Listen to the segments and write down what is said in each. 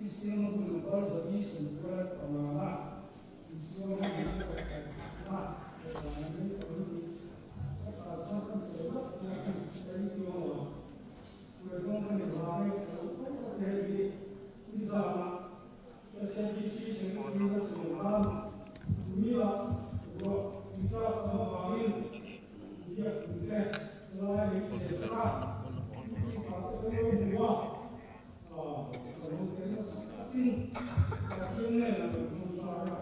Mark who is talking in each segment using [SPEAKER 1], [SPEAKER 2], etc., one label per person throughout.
[SPEAKER 1] Kristian hun number 175 na Isua hi min kawhhranna kohhran an ni tawh hi tih ka kalsan kan sawi vat nia ka ring chuang lo ang. Tuaidawng ka nei vang e ka lo pawh ka ti hei hi nizanah SABC Secretary na sawi khan Tumia ruah tui tlak tam avangin biakpui te lai lei chhe vek a, Youtube ah te kan lo hmu a, ka lo tel nasa takin Pathian nen a lo ṭawngṭai a.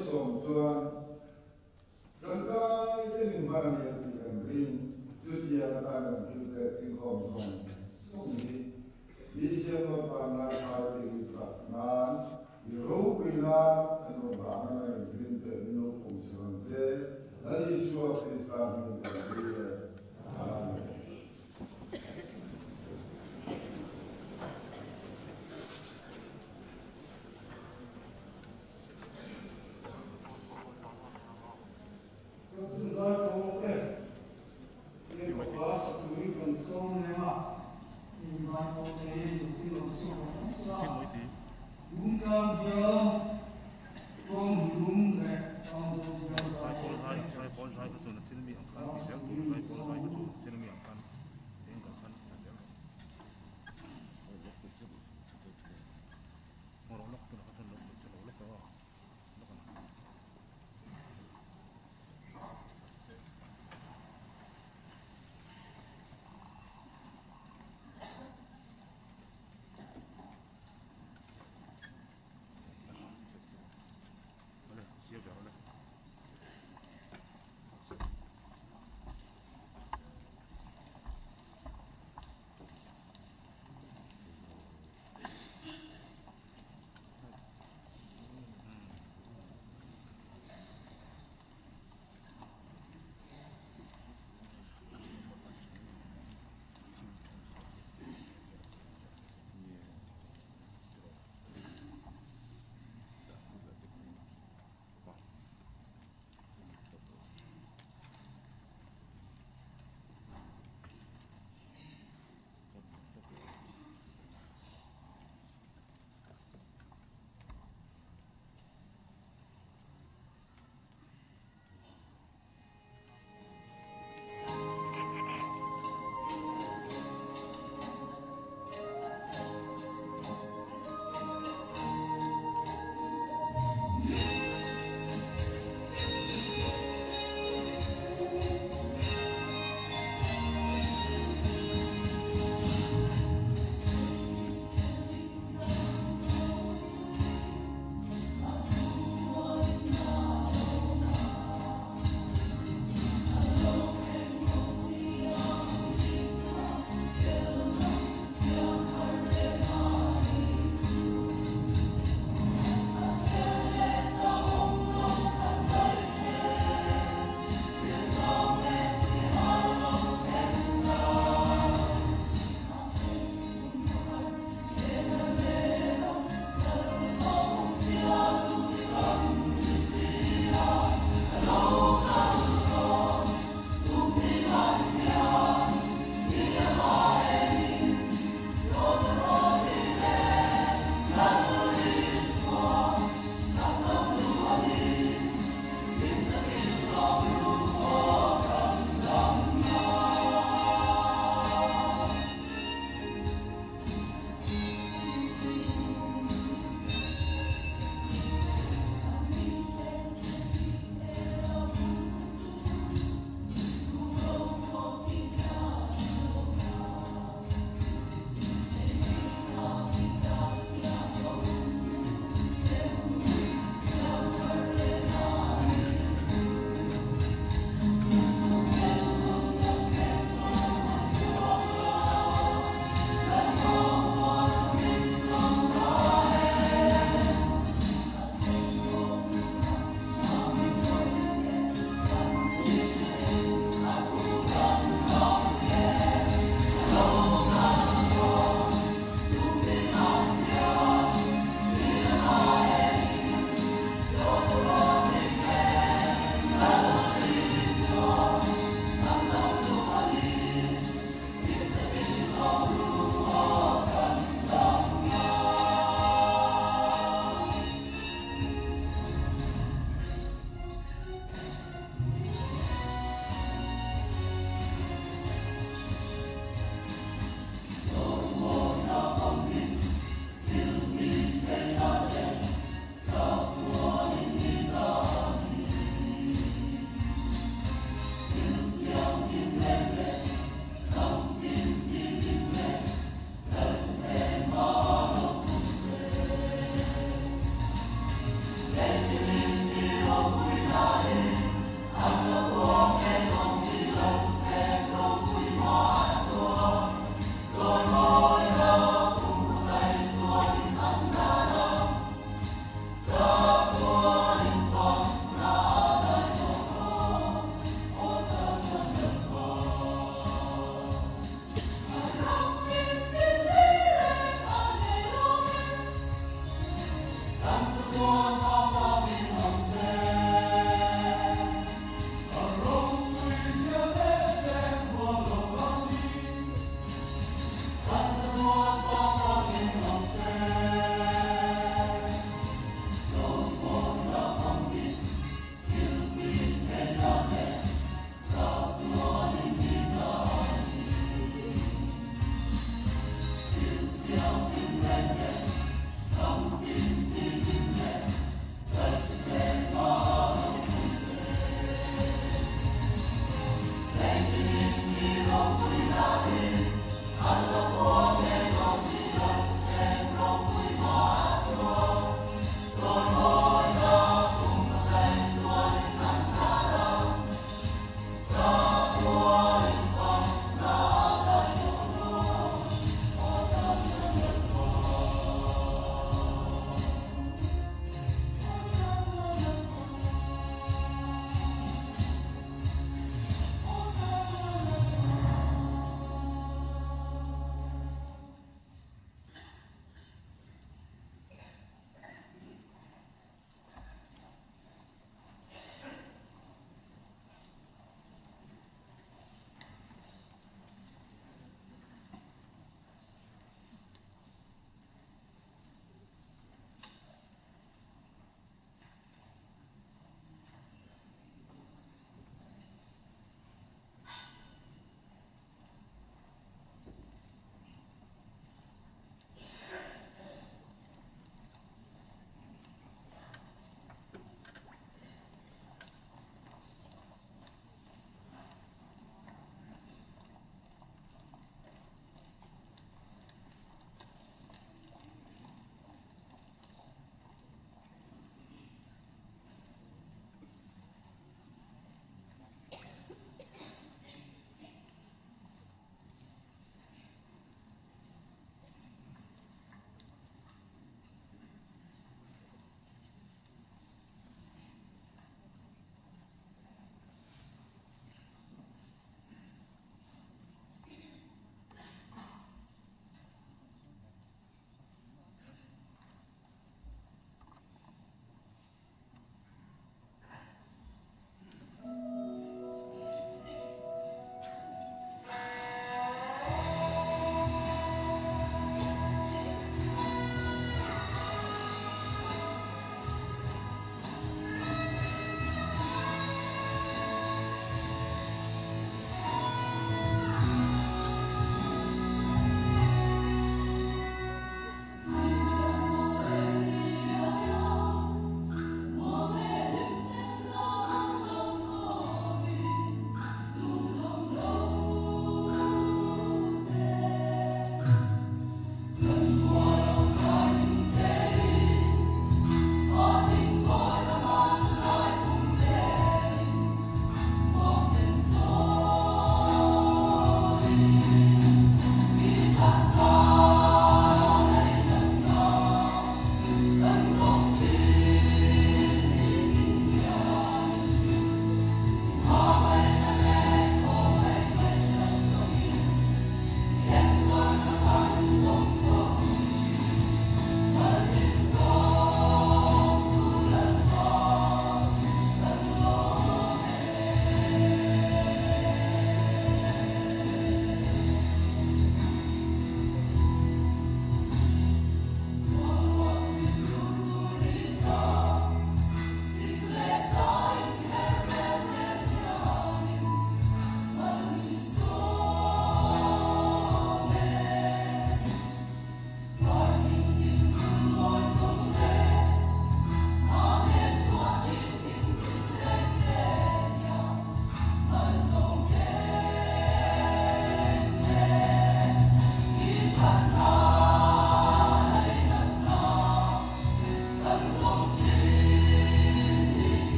[SPEAKER 2] i sawm chuan tangkai takin hman a ni a tih kan ring. Chutiang atan kan thil pek inkhawm zawng zawng hi BCM Lalpa Ngai Phai sak nan i ropui nan kan rawn dah ang a inrin te min lo pawmsak ang che. Lal Isua Krista hmingin kan dil e. Amen.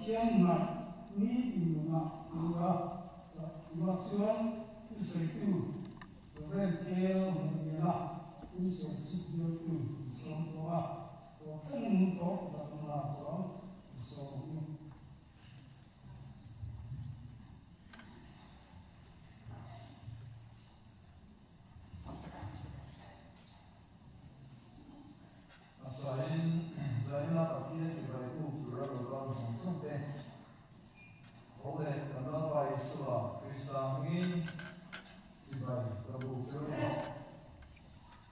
[SPEAKER 1] Pathian hnaih ni tin nunah a ni a, tunah chuan thusawitu Rev. Kel Hmuhliana insawichhip bialtu in sawm tawh a, tawh thleng tawh Dapna chuan in sawm a ni.
[SPEAKER 2] A sain zaina Pathian chibai u tura lo kal zawng zawng te, Ho leh kan Lalpa Isua Krista hmingin chibai ka buk che u.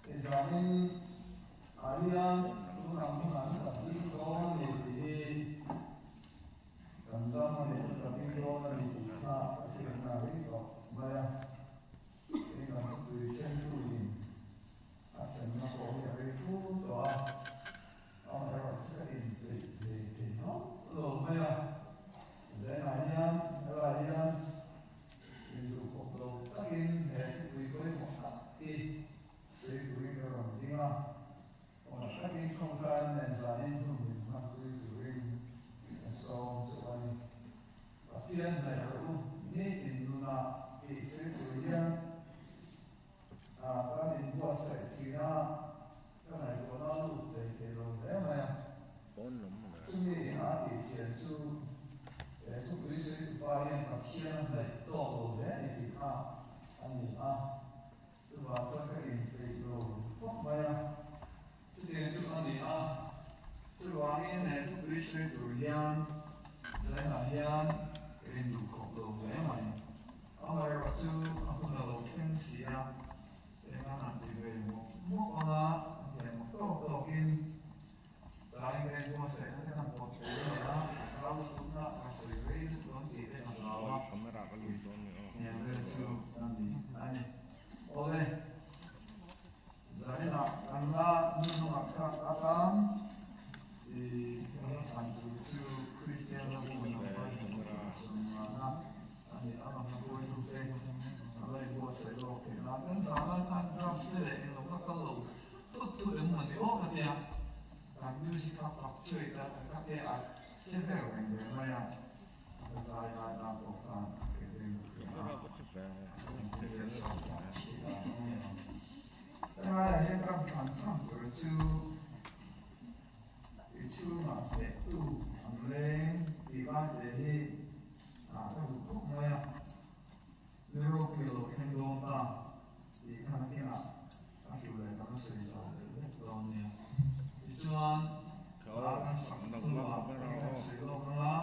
[SPEAKER 2] I zanin ah hian tun ang hunah hi ka ding dawn a ni tih hi kan dam a nih chu ka ding dawn a ni tih kha ka hriatna a rei tawh mai a. Kei kan tui thentuin a thlenna pawh hi a rei fu tawh a, amaherawhchu ka inpeih thei thei hauh lo mai a. Zainah hian helaiah hian induhkhawp lo takin he thupui pawimawh tak hi sawi turin ka rawn ding a, awmah takin khawmkain nen zanin hun min hmanpui turin ka sawm chauh a ni. Pathian hnaih rawh u, nitin nunah tih sawi tur hian kan inbuatsaih thin a, ka ngaihtuahna a lut thei thei lo hle mai a. Chumi ina a tih chian chu he thupui sawi tupa hian Pathian a hnaih tawk lo hle a ni tih kha a ni a, chuvang chuan ka inpeih lo khawp mai a. Chutiang chu a ni a, chuvangin he thupui sawi tur hian zainah hian ka induh khawp lo hle mai. Amaherawh chu a hun a lo thleng si a, eng a han ti ve mawp mawp ang a, a hniam tawk tawkin tlai ka inbuatsaihna te kan pawt tur a ni a, a zau lutukna ka sawi rei lutuk ang tih te ka hlau a, hniam vel chu a ni a ni. Awle. Zainah kan la hnuhnungah kha atan i kan la thlan tur chu Kristian ram unaupa zirtirna a ni a, a hruaitute a la inbuatsaih lawk theih nan kan zah lai khan drums te leh englo kha kal lo thut thut eng maw ni aw ka tia, kan music a fluctuate a, kan kha te a che ber reng ve mai a, ka zai lai tan pawh khan a theih reng a. Helaiah hian ka thlan chhan tur chu i chhungah hnehtu an leng tih lai te hi ka duh khawp mai a, ni ropui a lo thleng dawn ta tih khan a kinah a ṭul leh kan la sawi zau deuh hlek dawn nia. Tichuan, hla kan sak hnuah eng kan sawi lawk ang a,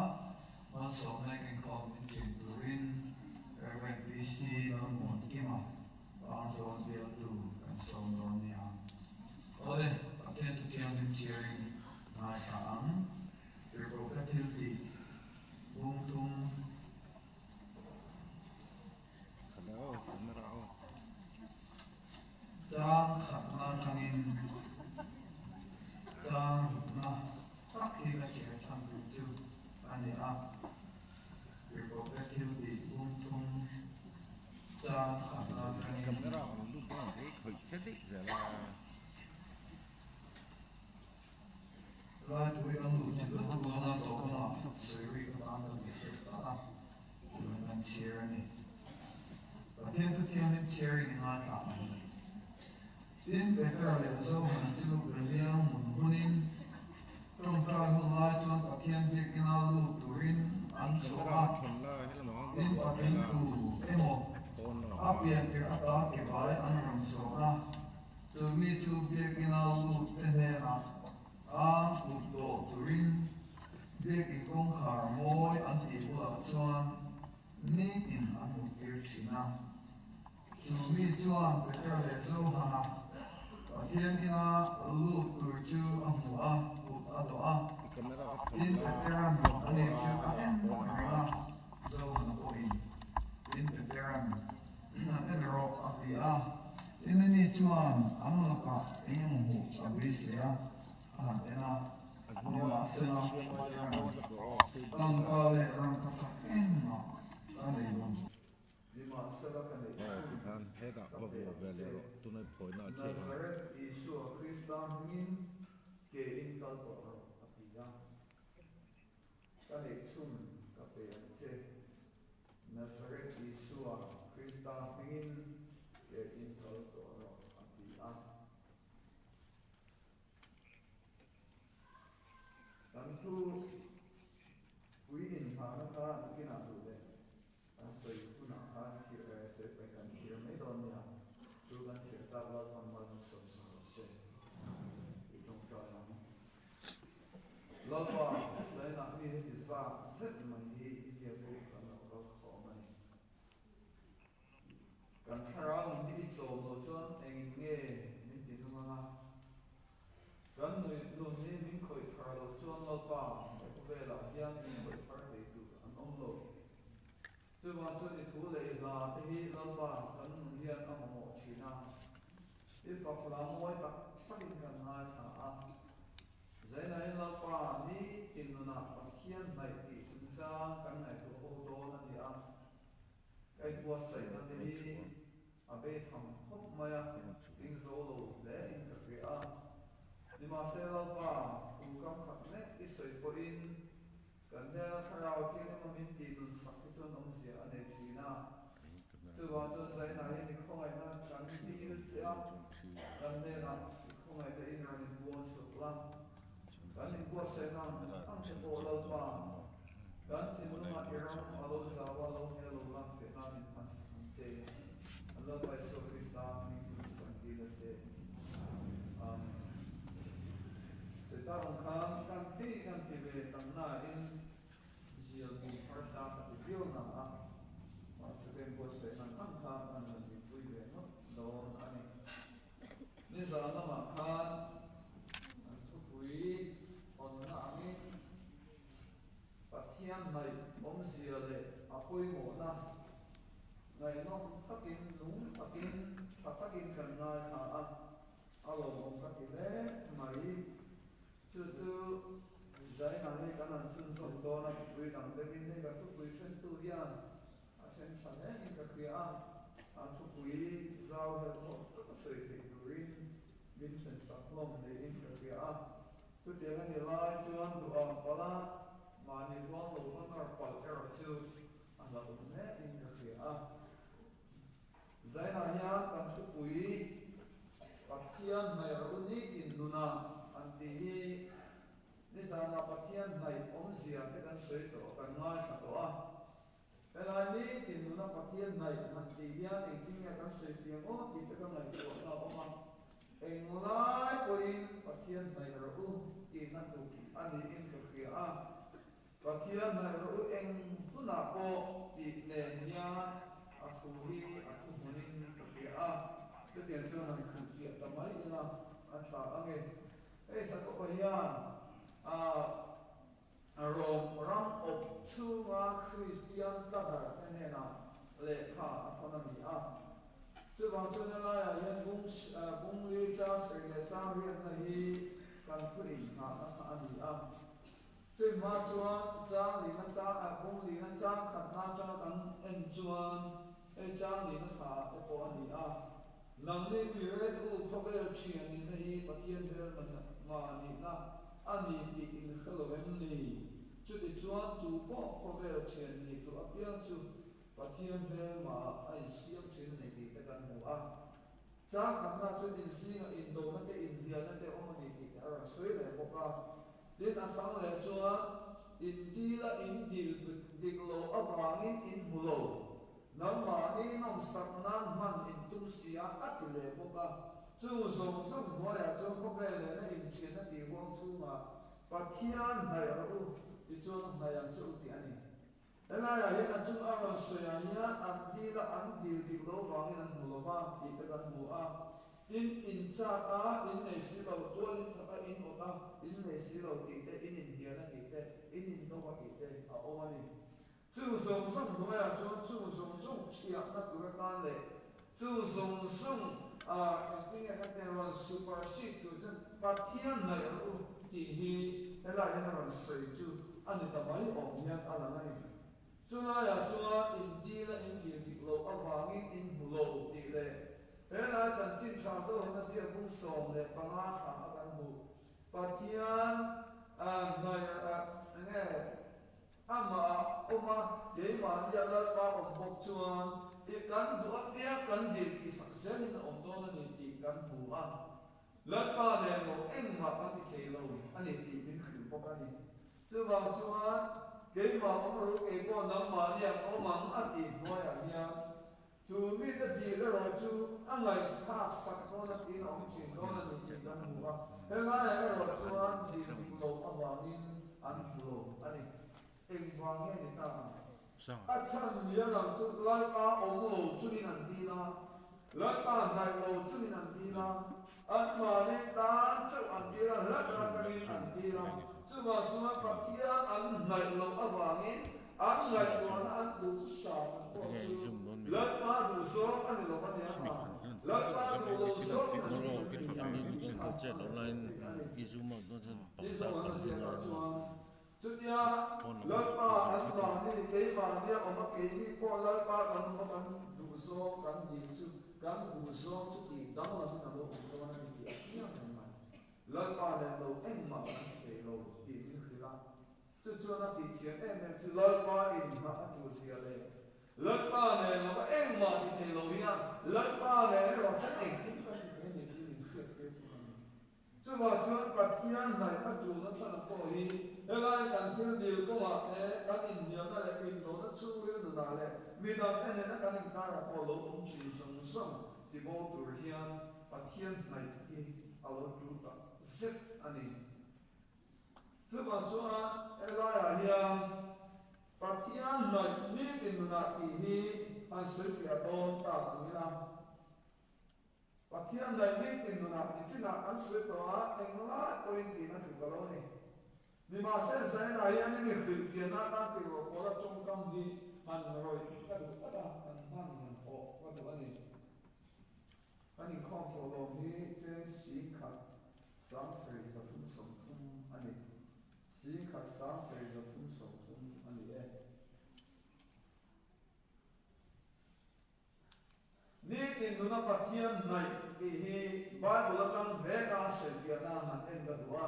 [SPEAKER 2] Malsawmna inkhawm min ṭin turin Rev. PC Lalmuankima Pangzawn bialtu kan sawm dawn nia. Awle, Pathian Thuthianghlim chhiarin ngaithla ang. Tirhkohte thiltih bung thum. Chang khatna atangin chang rukna tak hi ka chhiar chhan tur chu a ni a, Tirhkohte thil tih bung thum chang khatna atangin. Lai tui kan luh chi lutuk dawn a, tawp lamah sawi rik atan kan ti theih tak a, chuan kan chhiar a ni. Pathian thu thianghlim chhiarin i ngaithla ang. Tin, Petera leh Johana chu Beliang hmun hunin tawngtai hun lai chuan Pathian biakina lut turin an chhuah a, tin patling tu emaw a piantirh ata ke bai an rawn sawh a. Chu mi chu biakina lut te hnenah a kut dawh turin biakin kawngkhar mawi an tih bulah chuan nitin an hmuhtir thin a. Chu mi chuan Petera leh Johana Pathian ina lut tur chu a hmu a, kut a dawh a. Tin, Petera'n ani chu a en reng a, Johana pawhin. Tin, Petera'n An en rawh a ti a, tin ani chuan an lakah eng emaw hmuh a beisei a, a han en a, nimahsela Pathian tangka leh rangkachak engmah ka nei lo. Nimahsela ka neih chhun ka pe ang che. Nazareth Isua Krista hmingin ke in kal tawh rawh a ti a.
[SPEAKER 3] Ka neih chhun ka pe ang che. Nazareth Isua Krista hmingin ke in kal tawh rawh, a ti a. Kan thu pui inhmahna kha nakinah duh leh kan sawi hunah khan chhiar eh sawi paih kan chhiar mai dawn nia. Chu kan chhiar tak Lalpan malsawm sak rawh se. I tawngtai ang. Lalpa, Zainah mi heti zat zet mai hi i biakbuk kan lo kal khawm a ni. Kan thlarau min hi i chawm loh chuan engin nge min ti nung anga? Kan nui nun hi min khawih thar loh chuan Lalpa, he khawvelah hian min khawih thar thei tur an awm lo. Chuvang chuan i thu leh i hla te hi Lalpa kan nun hian a mamawh thin a. I fak hla mawi tak takin kan ngaithla a. Zainain Lalpa ni tin nunah Pathian hnaih tih chungchang kan ngaihtuah ho dawn a ni a. Ka inbuatsaihna te hi a bei tham khawp mai a, ring zo lo hle in ka hria a. Nimahse Lalpa thu kam khat nek i sawi pawhin Kan hnena thlarau thianghlim a min tih nun sak hi chuan awmzia a nei thin a. Chuvang chuan Zaina hi mi khawngaihna kan dil che a, kan hnenah mi khawngaihna in rawn inbuang chhuak la. Kan inbuatsaihna ang ang te pawh Lalpa, kan thinlungah i ram a lo zau a, lo hmel lo lang feh nan in hman sak ang che. An Lalpa Isua Krista hming chu chu kan dil a che. Amen. Satan khan kan ti kan ti ve tam nain zial bum harsa ka ti viau na a, mahse ka inbuatsaih ang ang kha an rawn mipui ve ngawt dawn a ni. Nizan lamah khan an thupui awnna angin Pathian ngaih awmzia leh a pawimawhna ngaihnawm takin, nung takin, tha takin kan ngaithla a, a lawmawm ka ti hle mai. Chu chu Zaina hi kan han chhunzawm dawn a, thupui dang deuhin hei kan thupui thentu hian a then tha hle in ka hria a, a thupui zau helh khawp taka sawi theih turin min then sak hlawm niin ka hria a. Chutiang a ni lai chuan duham palh a, mahni huang lo va nawr palh erawh chu a hlauhawm hle in ka hria a. Zainah hian kan thupui Pathian hnaih rawh u nitin nuna an tih hi nizanah Pathian hnaih awmzia te kan sawi tawh kan ngaithla tawh a. Helai nitin nuna Pathian hnaih han tih hian engtin nge kan sawi fiang aw tih te ka ngaihtuahna a awm a. Englai pawhin Pathian hnaih rawh u tihna tluk a niin ka hria a. Pathian hnaih rawh u eng hunah pawh tih nen hian a thu hi a thu hmunin ka hria a, chutiang chuan han hrilhfiah ta mai ila a tha ang e. Hei Jakoba hian a Rom ram awp chhunga Kristian tladar te hnenah lehkha a thawn a ni a. Chuvang chuan helaiah hian bungli chang sarih leh chang riatna hi kan thu inngahna kha a ni a. Chumi hma chuan chang lina chang ah bung lina chang khatna atanga kan en chuan hei chang lina thla ah te pawh a ni a. Nangni ui ret u khawvel thian nihna hi Pathian hmelma hma nihna a ni tih in hre lo em ni? Chuti chuan tu pawh khawvel thian nih duh apiang chu Pathian hmelma ah a insiam thin a ni tih te kan hmu a. Chang khatna chuan inzingah indona te inhlialna te awm a ni tih te a rawn sawi leh bawk a. Tin, a thlang leh chuan in dil a in dil dik lo avangin in hmu lo. Nangmahni nawmsak nan hman in tum si a, a ti leh bawk a. Chung zawng zawng hnuaiah chuan khawvel nena inthianna tih huang chhungah Pathian hnaih rawh u, tichuan hnaih ang che u tih a ni. Helaiah hian a chung a rawn sawiah hian an dil a, an dil dik lo vangin an hmu lo va tih te kan hmu a. Tin, in chak a, in nei si lo, tual in that a, in awt a, in nei si lo tih te, in inhnial a tih te, in indawk a tih te a awm a ni. Chu zawng zawng hnuaiah chuan chu zawng zawng thiahna tur atan leh chu zawng zawng a engtin nge kan tih rawn supersede tur chuan Pathian hnaih rawh u tih hi helaiah hian a rawn sawi chu a ni ta mai awm hian a lang a ni. Chulaiah chuan in dil a in dil dik loh avangin in hmu lo tih leh helai chanchin tha zawhna ziak bung 15 thla a kan hmuh Pathian hnaih enge. kan hmu a. Lalpa nen lo engmah kan ti thei lo a ni tih min hrilh bawk a ni. Chuvang chuan keimah awm ru kei pawh nangmahni an awm ang a tih hnuaiah hian chu mite dil erawh chu a ngaihthlak sak dawn a tiin a awm thin dawn a ni tih kan hmu a. Helaiah erawh chuan dil dik loh avangin an hmu lo a ni. Engvang nge ni ta ang? A chhan nia lang chu Lalpa awm lo chungin an dil a, Lalpa hnaih lo chungin an dil a, anmahni tan chauh an dil a, hlat atangin an dil a. Chuvang chuan Pathian an hnaih loh avangin an ngaihtuahna an duh chu sang an pawh chu Lalpa duh zawng a ni lo a nia nga, Lalpa duh lo zawngin an dil a ni ang tih kha a ngaihtuah theih a ni. Tin, Zohana ziakah chuan Chutia Lalpa an mahni keimahnia awm a, keini pawh Lalpa kan awm a, kan duhzawng kan dil chu kan duhzawng chu tih danglamin a lo awm dawn a ni tih a chiang reng mai. Lalpa nen lo engmah kan ti thei lo tih min hrilh a, chu chuan a tih chian em em chu Lalpa inhnah a tul zia leh Lalpa nen lova engmah ti thei lo hian Lalpa nen erawh chuan engkim kan ti thei a ni tih min hriat tir thung a ni. Chuvah chuan Pathian hnaih a tulna chhan pawh hi helai kan thil dil kawngah te, kan inhniamna leh indona chhungril nunah leh midangte nena kan inkarah pawh lo awm thin zawng zawng ti bo tur hian Pathian hnaih hi a lo tul tak zet a ni. Chuvah chuan helaiah hian Pathian hnaih nitin nunah tih hi han sawifiah dawn tak ang ila. Pathian daih nitin nunah nichinah kan sawi tawh a, englai pawhin tihna tluk a lo ni. Nimahse, Zaina hian i mi hrilhfiahna atan tih rawh pawla tawngkam hi han rawih ka duh tlat a, han hman han awh ka duh a ni. Kan inkhawm thawh lawm hi cheng 10,000 330 a ni. 10,000 330 a ni e. Nitin nuna Pathian hnaih tih hi Bible atang veka a sawifiahna han en ka duh a.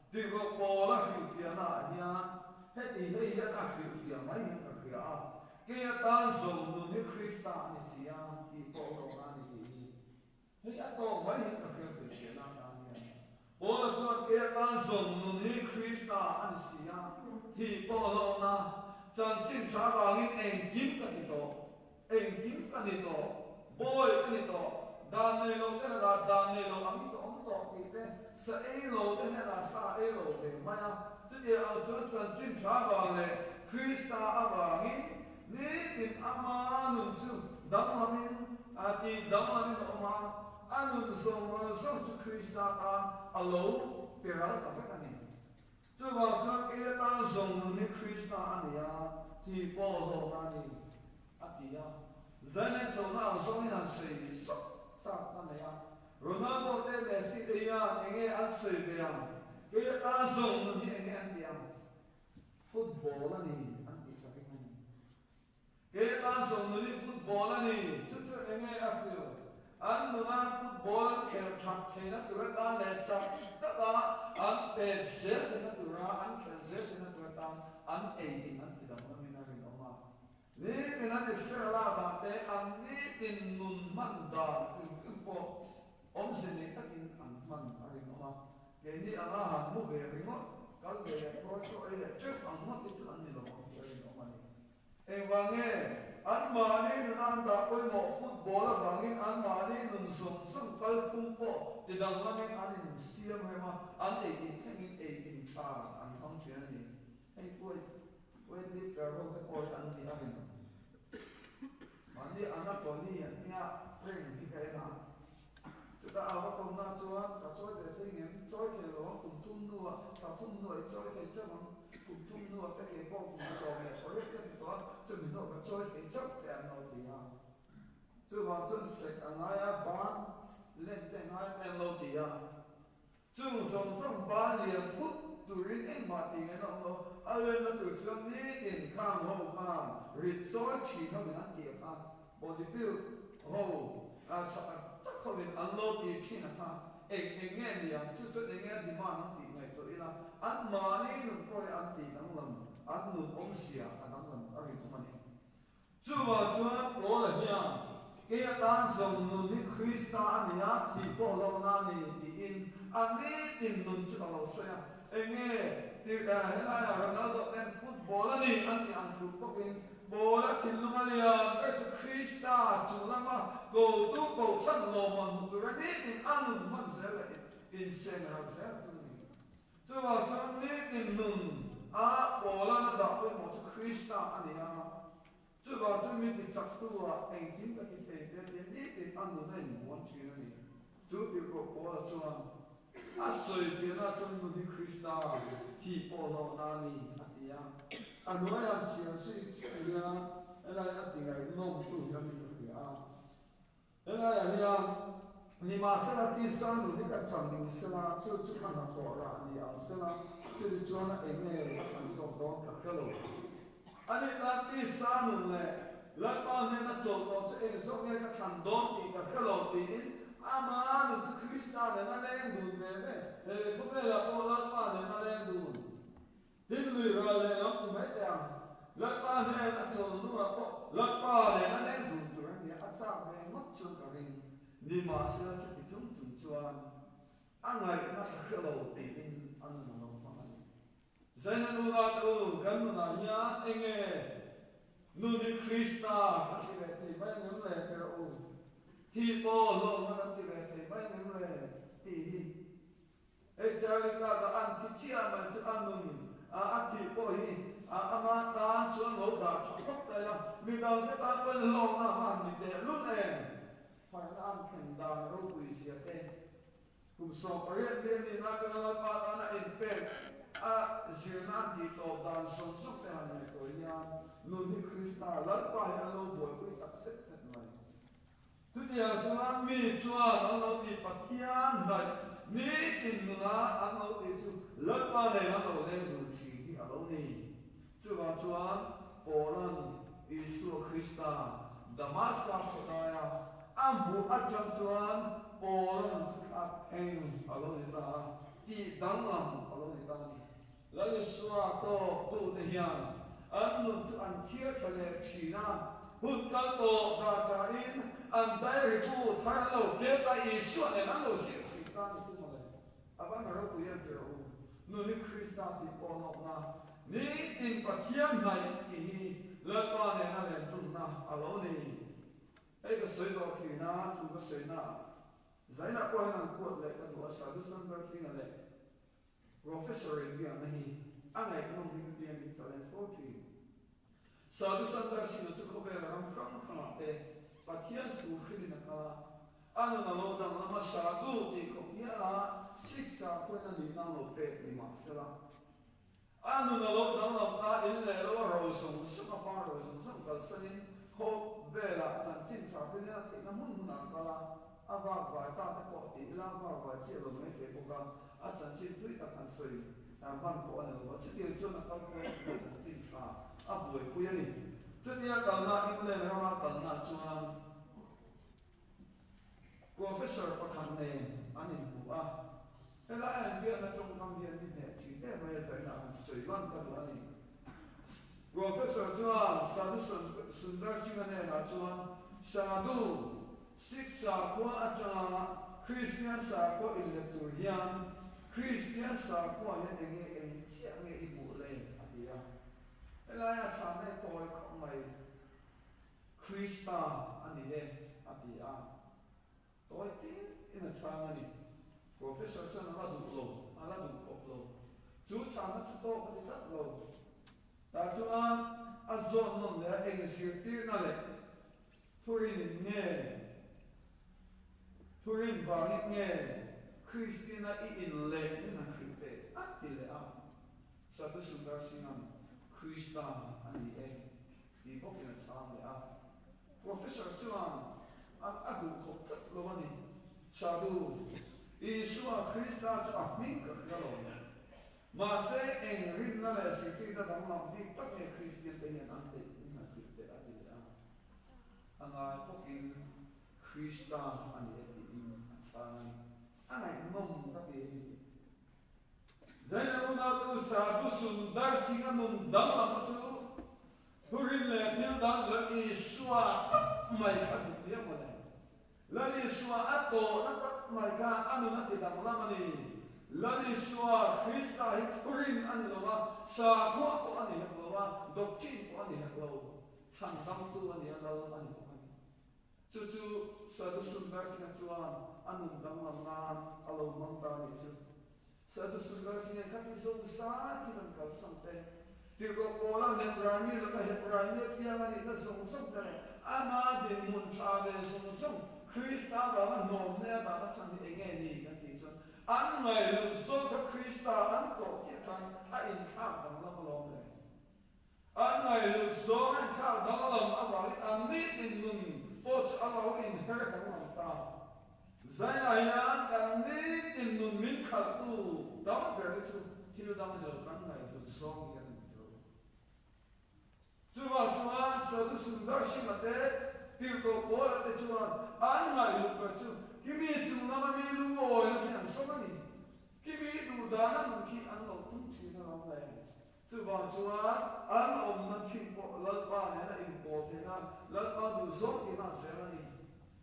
[SPEAKER 3] Tirhkoh Paula hrilhfiahna ah hian heti hei hian a hrilhfiah mai hian ka hria a, Kei atan zawng nun hi Krista a ni si a tih pawh hlawhna a ni tih hi. Hei a tawk mai hian ka hria hrilhfiahna atan hian. Paula chuan kei atan zawng nun hi Krista a ni si a tih pawh hlawhna chanchin tha avangin engkim ka ti tawh. Engkim ka ni tawh, bawi ka ni tawh, dan nei lo te lakah dan nei lo angin ka awm tawh tih te, sa ei lo te hnenah sa ei lo ve mai a. Chutiang ang chuan chanchin tha vang leh Krista avangin nitin ama nun chu danglamin tih danglamin a awm a, a nun zawng zawng chu Krista tan a lo pe ral ta vek a ni. Chuvang chuan kei atan zawng nun hi Krista a ni a, tih pawh hlawhna a ni, a ti a. Zainen chona ang zawngin han sawi zawk chak ka nei a, Ronaldo te Messi te hian enge an sawi ve ang, kei atan zawng nun hi enge an tih ang? Football a ni an tih ka ring a ni. Kei atan zawng nun hi football a ni, chu chu enge a hrilh? An nuna football an khelh that theihna tur atan leh chak taka an pet zel theihna tura an khelh zel theihna tur atan an ei in an ti danglamin a rinawm a. Nitin an exer lak ah te an nitin nun hman dan hrim hrim pawh awmze nei takin an hman a rinawm a. Keini anga han hmu ve ringawt, kal ve leh thawi chaw ei leh teuh ang ngawt hi chu an ni lo ang tih a rinawm a ni. Engvang nge? Anmahni nun an dah pawimawh football avangin anmahni nun zawng zawng kalphung pawh tidanglamin an insiam rem a, an ei in thlengin ei in tha an hmang thin a ni. Hei pawh weight lifter ho te pawh hi an ni a rin. Mahni Anatoly an nia ring hi ka en a. Chutah a va kawmna chuan ka chawi ve thei ngem, chawi thei lo ang, kum thum hnuah, thla thum hnuah i chawi thei chauh ang, kum thum hnuah te kei pawh kum 18 ka ti tawh a, chumi hnuah ka chawi thei chauh te an lo ti a. Chuvang chuan sek a ngai a, ban len te a ngai te an lo ti a. Chung zawng zawng ban lian thut turin engmah tih ngaihna awm lo, a lenna tur chuan nitin khang ho khan rit chawi thin ho in an tih a kha, body build ho tha tak tak ho in an lo tih thin a kha, eng eng nge ni ang, chu chuan eng nge a demand ang tih ngaihtuah ila, an mahni nun pawh hi an tih danglam, an nun awmzia a danglam a rinawm a ni. Chuvang chuan Paula hian. Kei atan zawng nun hi Krista a ni a, thih pawh hlauhna a ni, tiin a nitin nun chu a lo sawi a. Enge tirh eh helaiah Ronaldo ten football a ni an tih ang tluk bawkin ball a thinlung a lian ber chu Krista chung lama kotu kohchhan lawmman hmu tura nitin a nun hman zel leh inseng ral zel chu a ni. Chuvang chuan nitin nun a Paula na dah pawimawh chu Krista a ni a. Chuvang chu mi ti chaktu ah engkim ka ti thei te tia nitin a nun a inbuan thin a ni. Chu tirhkoh Paula chuan a sawi fiahna chuan nun hi Krista thi pawh hlauhna a ni a ti a. A hnuaiah chhiar zui chiah hian helai a ti ngaihnawm tu hian in ka hria a. Helaiah hian nimahsela tisa nun hi ka chang ni sela, chu chu ka hnathawh rah ni ang sela, chumi chuan a eng nge ka thlan zawk dawn ka hre lo. A nih tan tisa nun leh Lalpa hnena chawlh tawh chu eng zawk nge ka thlan dawn tih ka hre lo tiin ama nun chu Krista nen a leng dun ve ve. He khawvelah pawh Lalpa nen a leng dun. Tin, lui ral leh lam ti mai teh ang. Lalpa hnen a chawl hnuah pawh Lalpa nen a leng dun tur a nia, a chak ve ngawt chuan ka ring. Nimahsela chuti chung chung chuan a ngaihna ka hre lo tiin a nun a lo hmang a ni. Zaina nuna te u, kan nunah hian enge nun hi Krista kan ti ve thei mai ngem le ti rawh u. Thih pawh hlawkna kan ti ve thei mai ngem le tih hi Hei Charlie ka ka an thi chiah mai chu a nun a a thih pawh hi a ama tan chuan lo dah tha phawt ta ila, midang te tan pawhin hlawkna a han ni teh lul em? Pharna an thlen dan ropui zia te, kum 18 mi a nihna atanga Lalpa tana inpek a zirna an tih tawp dan zawng zawng te han ngaihtuah hian nun hi Krista Lalpa hi an lo buaipui tak zet zet mai. Chutiang chuan mi chuan an lo tih Pathian hnaih nitin nuna an lo tih chu Lalpa nen an lo leng dun thin hi a lo ni. Chuvang chuan Paula'n Isua Krista Damaska khawdaia a hmuh atang chuan Paula nun chu thlak pheng a lo ni ta a, tih danglam a lo ni ta a ni. Lal Isua tawk tute hian an nun chu an chhiar tha leh thin a, hun kal tawh dah thain an diary bu thar an lo kel ta, Isua nen an lo ziak thin ta ni chu mawle. A va na ropui em tirh u, nun hi Krista tih pawh lawkna, nitin Pathian hnaih tih hi Lalpa nena lendunna a lo ni. Hei ka sawi tawh thin a, thu ka sawi na ah Zainah pawh hian an kuat leh ka duh a, Sadhu Sundar Singh-a leh Professor in biakna hi a ngaihnawm hi ka tia min challenge fo thin. Sadhu Sundar Singh-a chu khawvel ram hrang hrangah te Pathian thu hrilhin a kal a, a nun a lo danglam a, Sadhu tih khawp hiala Sikh sakhuain a nihna a lo pek ni mah sela, a nun a lo danglam ta in leh lo a ro zawng zawng a pa ro zawng zawng kalsanin khawvelah chanchin tha hrilhin a theihna hmun hmunah a kal a, A vak vai ta te pawh ti ila vak vai chiah lo mai thei bawk a, a chanchin thui tak han sawi hman pawh a ni lo va, chutiang chuan a kal pawh a chanchin tha a buaipui a ni. Chutia kalna England rama kalna chuan Professor pakhat nen an inhmu a, helai an biakna tawngkam hian mi hneh thin em mai a zaina han sawi lan ka duh a ni. Professor chuan Sadhu Sundar Singh-a hnenah chuan, Sadhu, Sikh sakhua atanga Kristian sakhua inlet tur hian Kristian sakhua hian eng nge eng chiah nge i hmuh le? a ti a. Helaia chhan hi tawi khawp mai, Krista a ni e, a ti a. Tawi tin in a chhang a ni. Professor chuan a la duh lo, a la duh khawp lo. Chu chhangna chu tawk a ti tlat lo. Tah chuan a zawn nawm leh a eng zirtirna leh Thurin in nge? Thurin vangin nge Kristina i in leh min han hrilh teh a ti leh a. Sadhu Sundar Singh-a'n Krista a ni e tih bawkin a chhang leh a. Professor chuan an a duh khawp tlat lo a ni. Sadhu, Isua Krista chu a hming ka hria lo. Mahse, eng rinna leh zirtirna danglam bik tak nge Kristian te hian an peih min han hrilh teh a ti leh a. A ngai bawkin Krista a ni e tiin a chhang a ni. A ngaihnawm ka ti hei hi. Zaina unautu Sadhu Sundar Singh-a nun danglamna chu thurin leh thil dan leh Isua tak. mai kha zuk nia mawle. Lal Isua a tawhna tak mai khan a nun a ti danglam a ni. Lal Isua Krista hi thurin a ni lo a, sakhua pawh a ni hek lo a, doctrine pawh a ni hek lo. Chhandamtu a ni a, Lal a ni bawk a ni. Chu chu Sadhu Sundar Singh-a chuan a nun danglam nan a lo hmang ta a nih chu. Sadhu Sundar Singh-a kha ti zo zat hi kan kalsan te. Tirhkoh Paula Hebrai mi laka Hebrai mi apiang a nihna zawng zawng te leh ama dinhmun tha ve zawng zawng Krista vanga hnawm hle a dahna chhan hi enge ni kan tih chuan an ngaihluh zawk kha Krista an tawh chiah khan a inthlak danglam alawm le. An ngaihluh zawng a inthlak danglam avangin an nitin nun pawh chu a lo inher danglam ta. Zainah hian kan nitin nun min khalhtu tam ber hi chu thil dang a ni lo, kan ngaihhlut zawng hian a ni tiro. Chuvang chuan Sadhu Sundar Singh-a te, Tirhkoh Paula te chuan an ngaihhlut ber chu kimi chung lama mi lungawina khi an sawm a ni. Kimi duhdana nun khi an lo tum thin alawm le. Chuvang chuan an awmna thin pawh Lalpa nena inpawl theihna, Lalpa duh zawng tihna a zel a ni.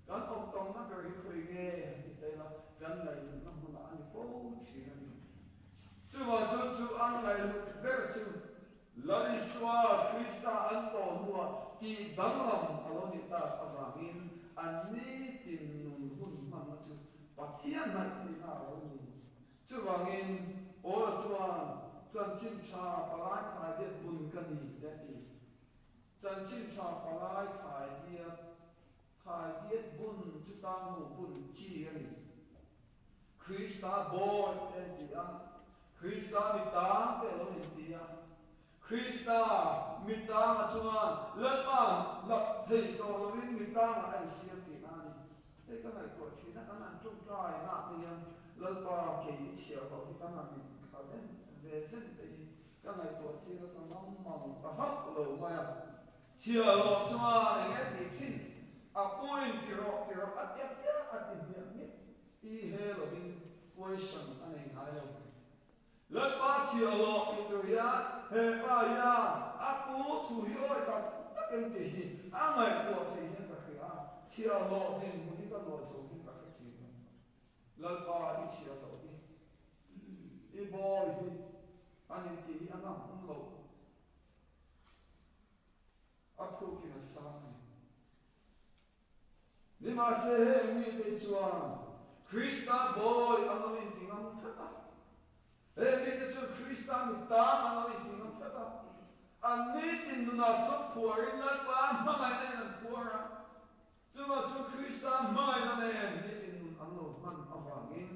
[SPEAKER 3] Kan awm tamna ber hi khawi nge han ti ta ila, kan ngaihluhna hmunah a ni fo thin a ni. Chuvang chuan chu an ngaihluh ber chu Lal Isua Krista an tawh hnuah tih danglam a lo nih tak avangin an nitin nun hun hmanna chu Pathian hnaih theihna a lo ni. Chuvangin, Paula chuan, Chanchin tha palai thlai diat bun ka ni, te a ti. Chanchin tha palai thlai diat, thlai diat bun chu tangnu bun chi a ni. Krista bawi te an ti a, Krista mi tang te a lo inti a. Krista mi tanga chuan Lalpa'n lap thei tawh lovin mi tangah a insiam tihna a ni. Hei ka ngaihtuah thin a, kan han tawngtai na te hian Lalpa kei i chhiar loh hi kan han inthla zen ve zen te hi ka ngaihtuah chiang a, ka ngam mang ta hauh lo mai a. Chhiar loh chuan eng nge tih thin? A puin ti rawh ti rawh a ti a piang a ti hmiah hmiah i he lovin question a nei ngai lo. Lalpa chhiah lawh tih tur hian he pa hian a pu thu hi awi tak tak em tih hi a ngaihtuah theih hian ka hria a, chhiah lawh dinhmun hi ka luah zo hian ka hre thin lo. Lalpa i chhiah loh hi, i bawi hi an intih hi a ngam awm lo. A thukin a sang a ni. Nimahse heng mite hi chuan Krista bawi an lo inti ngam tlat a. Heng mite chuan Krista mitan an lo inti ngam tlat a. An nitin nunah chuan phuarin Lalpa hmangaihna in an phuar a. Chuvah chuan Krista hmangaihna nen nitin nun an lo hman avangin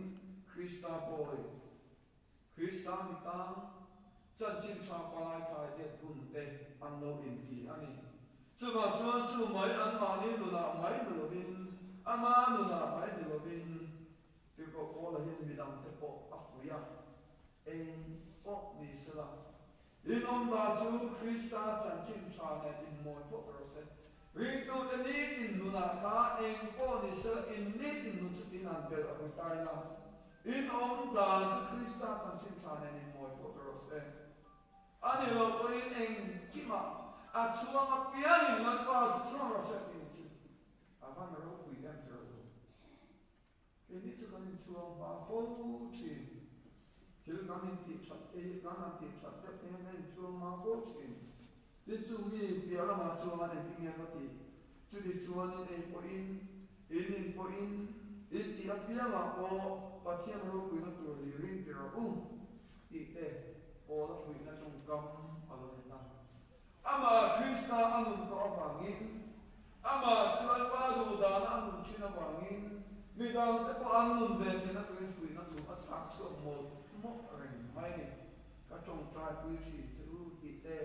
[SPEAKER 3] Krista bawi, Krista mitan, Chanchin tha palai thlai det hun te an lo inti a ni. Chuvang chuan chu mai anmahni nunah mai ni lovin, ama nunah mai ni lovin, Tirhkoh Paula hian midangte pawh a fuih a, eng pawh ni sela, inawm dan chu Krista chanchin tha nen inmawi phawt rawh se. Ringtute nitin nunah kha eng pawh ni sela, in nitin nun chu tin han belh a hui ta ila, In awm dan chu Krista chanchin tha nen in mawi phawt rawh se. A ni lo pawhin engkimah a chhuang apiangin Lalpa chu chhuang rawh se tih ni chu a van ropui em ti rawh u. Keini chu kan inchhuang hma fo thin. Thil kan intih that te hi kan han tih that deuh te hian kan inchhuang hma fo thin. Tin chu mi piah lamah chuan engtin nge ka tih? Chuti chuan in ei pawhin, in in pawhin, in tih apiangah pawh Pathian ropuina tur hlirin ti rawh u tih te Paula fuihna tawngkam a lo ni ta. Amah Krista a nun tawh avangin, amah chu Lalpa duhdana a nun thin avangin midangte pawh an nun ve theihna turin fuihna thu a chhak chhuak mawlh mawlh reng mai a ni. Ka tawngtai pui thin che u tih te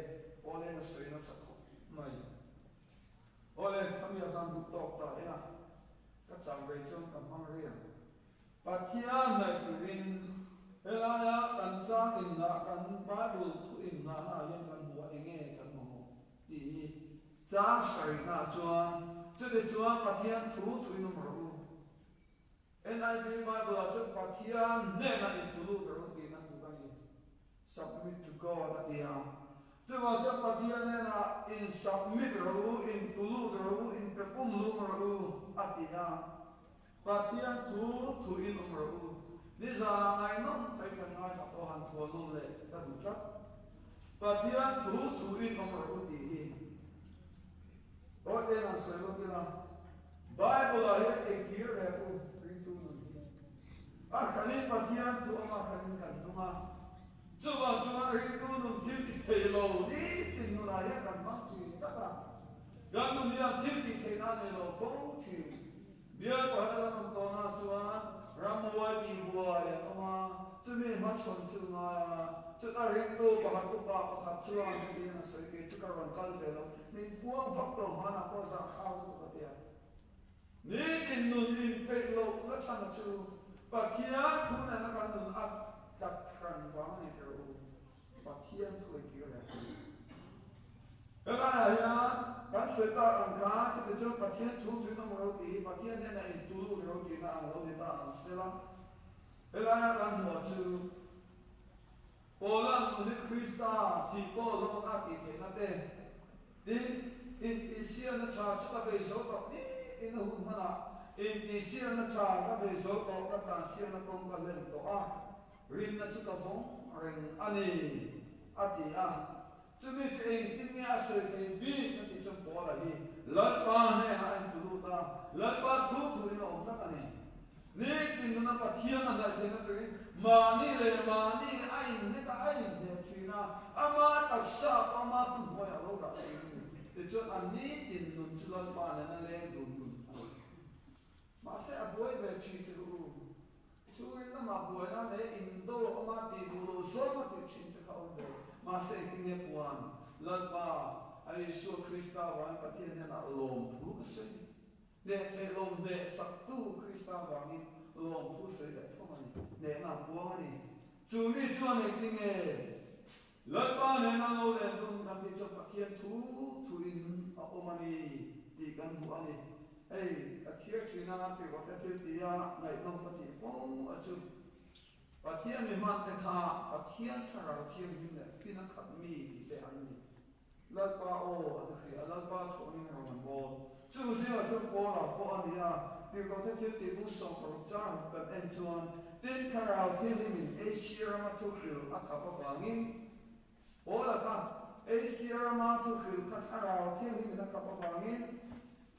[SPEAKER 3] Awle na sawi nasa khawp mai. Awle, ka mi a khan duh tawk ta ila, ka chang rei chuan ka hmang rei ang. Pathian ngaih turin helaia kan chang inngah kan Bible thu inngahna ah hian kan hmu a enge kan mamawh tih hi chang sarihna ah chuan chuti chuan Pathian thu thuin awm rawh u. NIV Bible ah chuan Pathian hnenah intulut rawh u tihna tluk a ni. Submit to God a ti a. Chuvang chuan Pathian hnenah in submit rawh u, in tulut rawh u, in pe pumhlum rawh u, a ti a. Pathian thu thu in awm rawh u. Nizanah ngaihnawm takin kan ngaithla pawh han thuanawm leh ka duh tlat. Pathian thu thu in awm rawh u tih hi tawite han sawi lawk ila, Bible-ah hian engthir rek u ringtu nun hi. A hranin Pathian thu awm a hranin kan nung a. Chuvang chuan ringtu nun thil ti thei lo nitin nunah hian kan hmang thin tak a. Kan nun hian thil tih theihna a nei lo fo thin. Bial pakhat a kan awm tawhna chuan ramhuai tihbuai an awm a, chumi hmachhawn chu ngai a. Chutah ringtu pakhat upa pakhat chuan hetiang a sawi, Kei chu ka rawn kal ve lo, min puang vak lo hmanah pawh zah khau lutuk a ti a. Nitin nun inpeih loh na chhan chu Pathian thu nena kan nun a tlat hran vang a ni tir u. Pathian thu ei tir reng a ni. Helaiah hian kan sawi tak ang khan chuti chuan Pathian thu chu in awm ro tih hi Pathian hnenah in tulu ro tihna ang lo ni ta ang sela. Helaia kan hmuh chu Paula'n nuni Krista thih pawh lawng a tih theihna te, tin, intihsialna tha chu ka bei zo tawh ni in a hun hmanah intihsialna tha ka bei zo tawh ka tlansialna kawng ka hlen tawh a, rinna chu ka vawng reng a ni, a ti a. Chumi chu engtin nge a sawi thei bik a tih chuan Paula hi Lalpa hnenah a intu lut a, Lalpa thu thuin a awm tlat a ni. Nitin nuna Pathian a hnaih theihna turin mahni leh mahni a inhnek a, a inhnek thin a, ama taksa pawh ama thuhnuaiah a lo dah thin a ni. Tichuan a nitin nun chu Lalpa nena leng dun nun a ni. Mahse a buai ve thin ti ru. Chhungin lamah buaina nei indo awma tih duh lo zawng a tih thin te kha awm ve. Mahse engtin nge puan Lalpa a Isua Krista vangin Pathian hnenah lawmthu ka sawi. Hneh theih lo hneh saktu Krista vangin lawmthu sawi leh thawng a ni. Hnehna a puang a ni. Chu mi chuan engtin nge Lalpa nena lo len dun kan tih chuan Pathian thu thuin a awm a ni tih kan hmu a ni. Hei, ka chhiar thin a, tih ka thil ti a, ngaihnawm ka tih fo a chu. Pathian mi hman te kha Pathian thlarau thianghlim leh fin a khat mi tih te an ni. Lalpa aw an hria a, Lalpa thawhning rawn an bawl. Chu zingah chuan Paula pawh a ni a, tirhkohte thil tih bu 16 chang kan en chuan, tin thlarau thianghlimin Asia rama thuhril a khap avangin, Paula kha Asia rama thuhril kha thlarau thianghlimin a khap avangin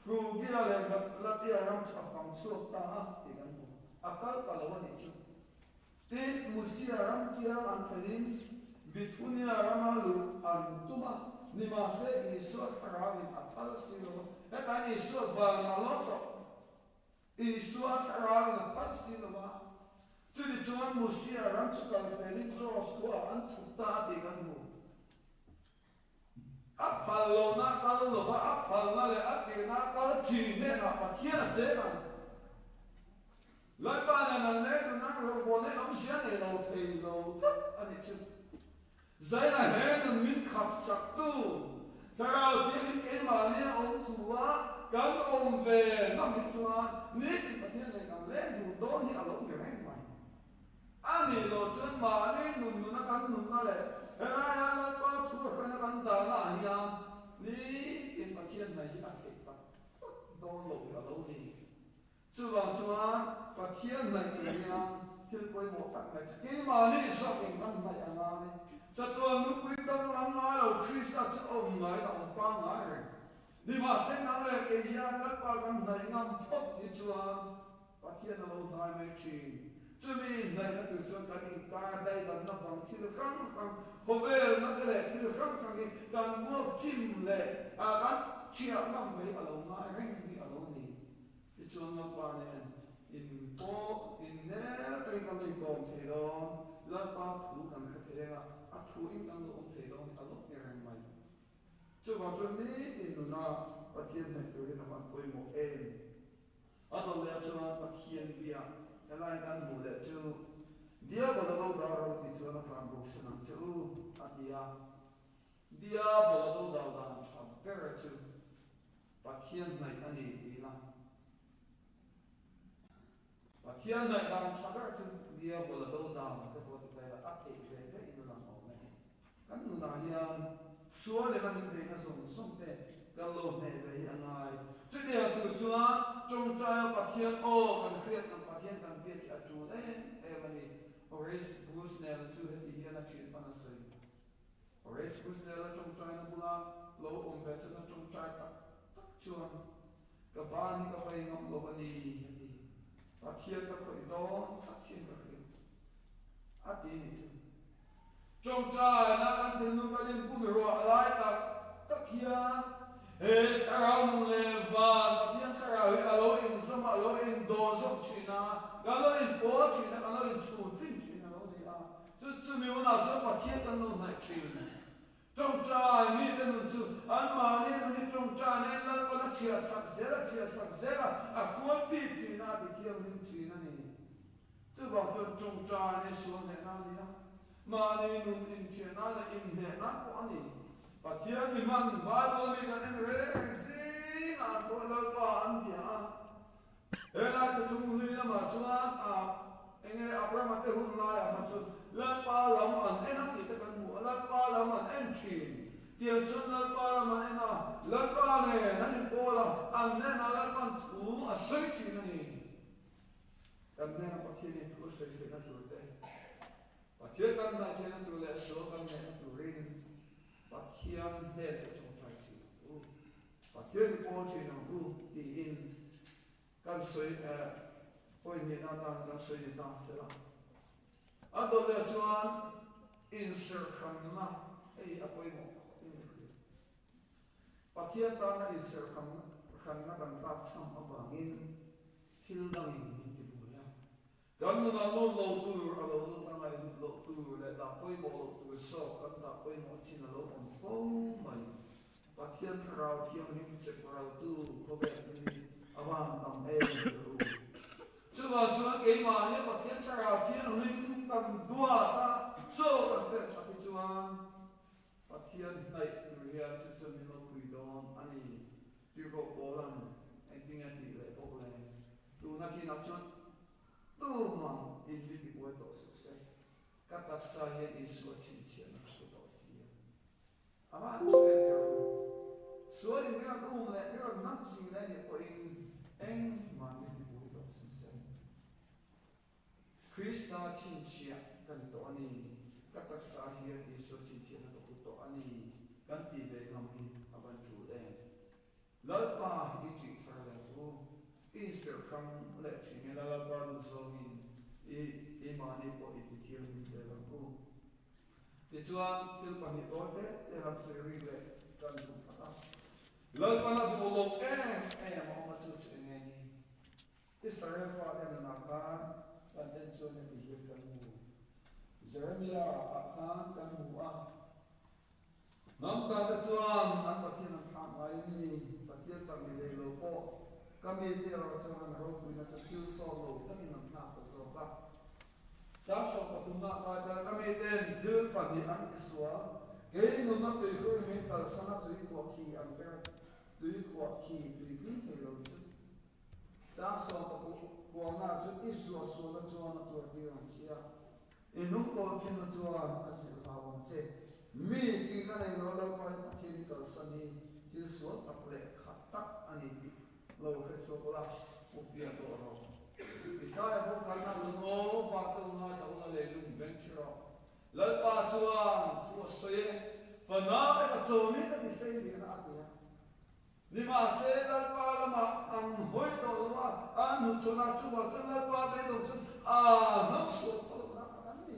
[SPEAKER 3] Phrugia leh Galatia ram chu a fang chhuak ta a tih kan hmu. A kal ta lo a nih chu. Tin, Musia ram kiang an thlenin Bithunia rama luh an tum a, nimahse Isua thlarauin a phal si lo a. Hetah hian Isua vang a lo tawh. Isua thlarauin a phal si lo a. Chumi chuan Musia ram chu kal pelin Troas khuaah an chhuk ta a tih kan hmu. A phal lohna kal lova a phalna leh a tirhna kal thin hnenah Pathian a cheng ang. Lalpa nen an leng nun ang rawngbawl hi awmzia nei lo thei lo tlat a nih chu. Zaina he nun min khap sak tu Thlarau Thianghlim keimahni a awm thu a kan awm ve ngam hi chuan nitin Pathian nen kan leng dun dawn hi a lo ni reng mai. A nih loh chuan mahni nun nuna kan nunna leh helaia Lalpa thu a hruaina kan dahna ah hian nitin Pathian hnaih hi a theih tak tak dawn loh hi a lo ni. Chuvang chuan Pathian hnaih tur hian thil pawimawh tak mai chu keimahni zawkin kan hnaih a ngai. Chatuan nupui danglam ngai lo Krista chu a awm ngai a awm pangngai reng. Nimahse nang leh kei hian Lalpa kan hnaih ngam phawt hi chuan Pathian a lo hnai mai thin. Chumi hnaihna tur chuan kan inkar daidanna bang thil hrang hrang, khawvelna te leh thil hrang hrang hi kan buak chim leh a kan thiah ngam ve hi a lo ngai reng hi a lo ni. Tichuan Lalpa nen in pawh in nel takin kan lo inkawm thei dawn, Lalpa thu kan hre thei reng a, a thu in kan lo awm thei dawn hi a lo ni reng mai. Chuvang chuan nitin nuna Pathian hnaih turin a van pawimawh em? A dawt leh chuan Pathian bia helai kan hmuh leh chu Diabol a lo dal ro ti chuan a tlan bo sin ang che u, a ti a. Diabol a lo dal dan tha ber chu Pathian hnaih a ni ti ila. Pathian hnaih dan tha ber chu Diabol a do dan te pawh ti ta ila a theih ve ve in a lang awm e. Kan nunah hian. Sual in a min beihna zawng zawng te kan lo hneh ve hi a ngai. Chutiang tur chuan tawngtaia Pathian aw kan hriat ang Pathian kan biak hi a tul em em a ni. Horace Bushnell chu heti hian a thian pan a sawi. Horace Bushnell a tawngtaina bula lo awm ve chuan a tawngtai tak tak chuan ka ban hi ka vei ngam lo a ni a ti. Pathian ka khawih dawn Pathian ka hria a ti ni chu. Tawngtaina kan thinlung kan inpum ruah lai tak tak hian he thlarau nung leh van Pathian thlarau hi a lo inzawm a, a lo indawh zawk thin a, kan lo inpawl thin a, kan lo inchhun fin thin a lo ni a. Chu chumi hunah chuan Pathian kan lo hnaih thin. Tawngtai mite nun chu anmahni nun hi tawngtaina in Lalpan a thiah sak zel a, thiah sak zel a, a hruai bik thin a, a ti thianghlim thin a ni. Chuvang chuan tawngtaina sual hnehna a ni a, mahni nun inthiahna leh inhnehna pawh a ni. Pathian mi hman Bible mi kan en reng reng zingah an thaw Lalpa an bia a. He lai thutlung hlui lamah chuan a enge Abrahama te hun laiah kha chu Lalpa lam an en a tih te kan hmu a, Lalpa lam an en thin. Tiang chuan Lalpa lam an en a, Lalpa nen an inpawl a, an hnenah Lalpa'n thu a sawi thin a ni. Kan hnena Pathianin thu a sawi theihna tur te, Pathian kan hnaih theihna tur leh sual kan neihna turin Pathian hnen hi tawngtai thin ang u, Pathian hi pawl thin ang u tiin kan sawi pawimihna atan kan sawi ni ta sela. A dawt leh chuan inserhranna hei a pawimawh khawp in ka hria. Pathian tana inserhranna kan tlakchham avangin Thil dangin min ti buai a, kan nunah lut lo tur a lo lut a, ngaihhlut loh tur leh dah pawimawh loh tur zawk kan dah pawimawh chin a lo awm fo mai. Pathian Thlarau Thianghlim chep raltu khawvel thil hi a van tam em tir u. Chuvang chuan keimahnia Pathian Thlarau Thianghlim kan duat a, chaw kan pek that hi chuan Pathian hnaih tur hian chu chuan min lo pui dawn a ni. Tirhkoh Paula'n engtin nge a tih leh bawk le? Tuna chinah chuan tumah in mi tibuai tawh suh se, ka taksa hian Isua chhinchhiahna ka hmu tawh si a. Amah chu en teh rawh u. Sualin mi rawn um leh mi rawn hmang chi leh nih pawhin engmah mi tibuai tawh suh se. Krista chhinchhiah ka ni tawh a ni, ka taksa hian Isua chhinchhiahna ka pu tawh a ni kan tih ve ngam hi a van tul em? Lalpa i ṭih thar leh u, i inserh hrang leh ṭhin ila Lalpa lut zawngin i keimahni pawh i ti thianghlim zel ang u. Tichuan thil pahnih tawi te te han sawi rik leh kan duh tlat a. Lalpan a duh loh em em a awm a chu chu eng nge ni? Israel fate nunah khan kan en chuan heti hian kan hmu. Jeremia ah khan kan hmu a, Hnam date chuan an Pathian an thlak ngaiin mi Pathian tak ni lei lo pawh ka mite erawh chuan an ropuina chu thil sawt lo takin an thlak ta zawk a. Tlang 13 ah kai tel ka miten thil pahnih an tisual, kei nuna tuikhur in min kalsan a tuikhuah khi an per a, tuikhuah khi tui tling thei lo chu. Chang 19 chu i suahsualna chuan a tuar tir ang che a, i hnungtawlh thinna chuan a zilh hlau ang che. Mi tihna nei lo Lalpa hi Pathian i kalsan hi thil sual tak leh khat tak a ni tih lo hre chhuak ula, u fiah tawh rawh. Isaia bawk khan a chu maw fa te u ngaithla ula leilung beng chhi rawh. Lalpa chuan thu a sawi e, fanau te ka chawmin ka ti sei lian a a ti a. Nimahse, Lalpa lamah an hawi tawh lo a, an hmuchhawn a, chuvang chuan Lalpa beidawng chuan a hnam sual khaw lohna kha an ni.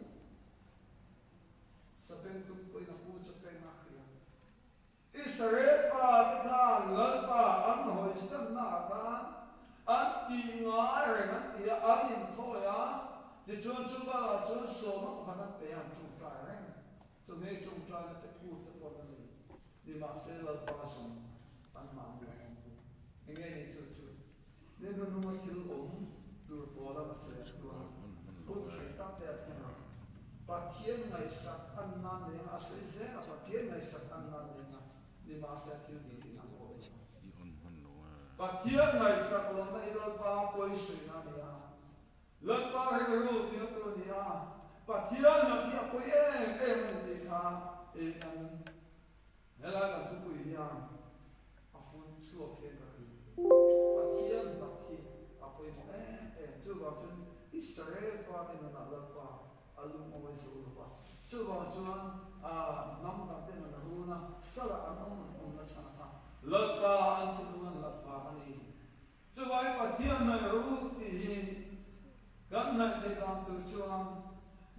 [SPEAKER 3] Sabengtung pawhin a pu chu peng a hria. Israel pa te khan Lalpa an hawisanna ah khan an tih ngai reng an ti a, an inthawi a, tichuan chu bakah chuan sawma pakhat an pe a, an tawngtai reng. Chumi tawngtaina te phut te pawh an nei. Nimahse Lalpa zawng anmahni a awm bawk. Enge ni chu chu? Ni hnuhnunga thil awm tur pawl a hmasa chuan hun hreh tak te a thleng a. Pathian ngaihsak an nan leng a, a sawi zel a, Pathian ngaihsak an nan leng a, nimahse a thil tih thin ang pawh ni lo. Pathian ngaihsak lohna hi Lalpa pawisawi na a ni a. Lalpa rilru tih na tur a ni a, Pathian lam hi a pawi em em a ni tih kha eng an. Helai kan thupui hian a fun chhuak hian ka hrilh. Pathian hnap hi a pawimawh em em. Chuvang chuan Israel fate nunah Lalpa a lungawi zo lo va. Chuvang chuan hnam dangte nun a run a, salah an awm an awmna chhan a kha Lalpa an thinlung an hlat vang a ni. Chuvangin Pathian hnaih ru tih hi kan hnaih theih dan tur chuan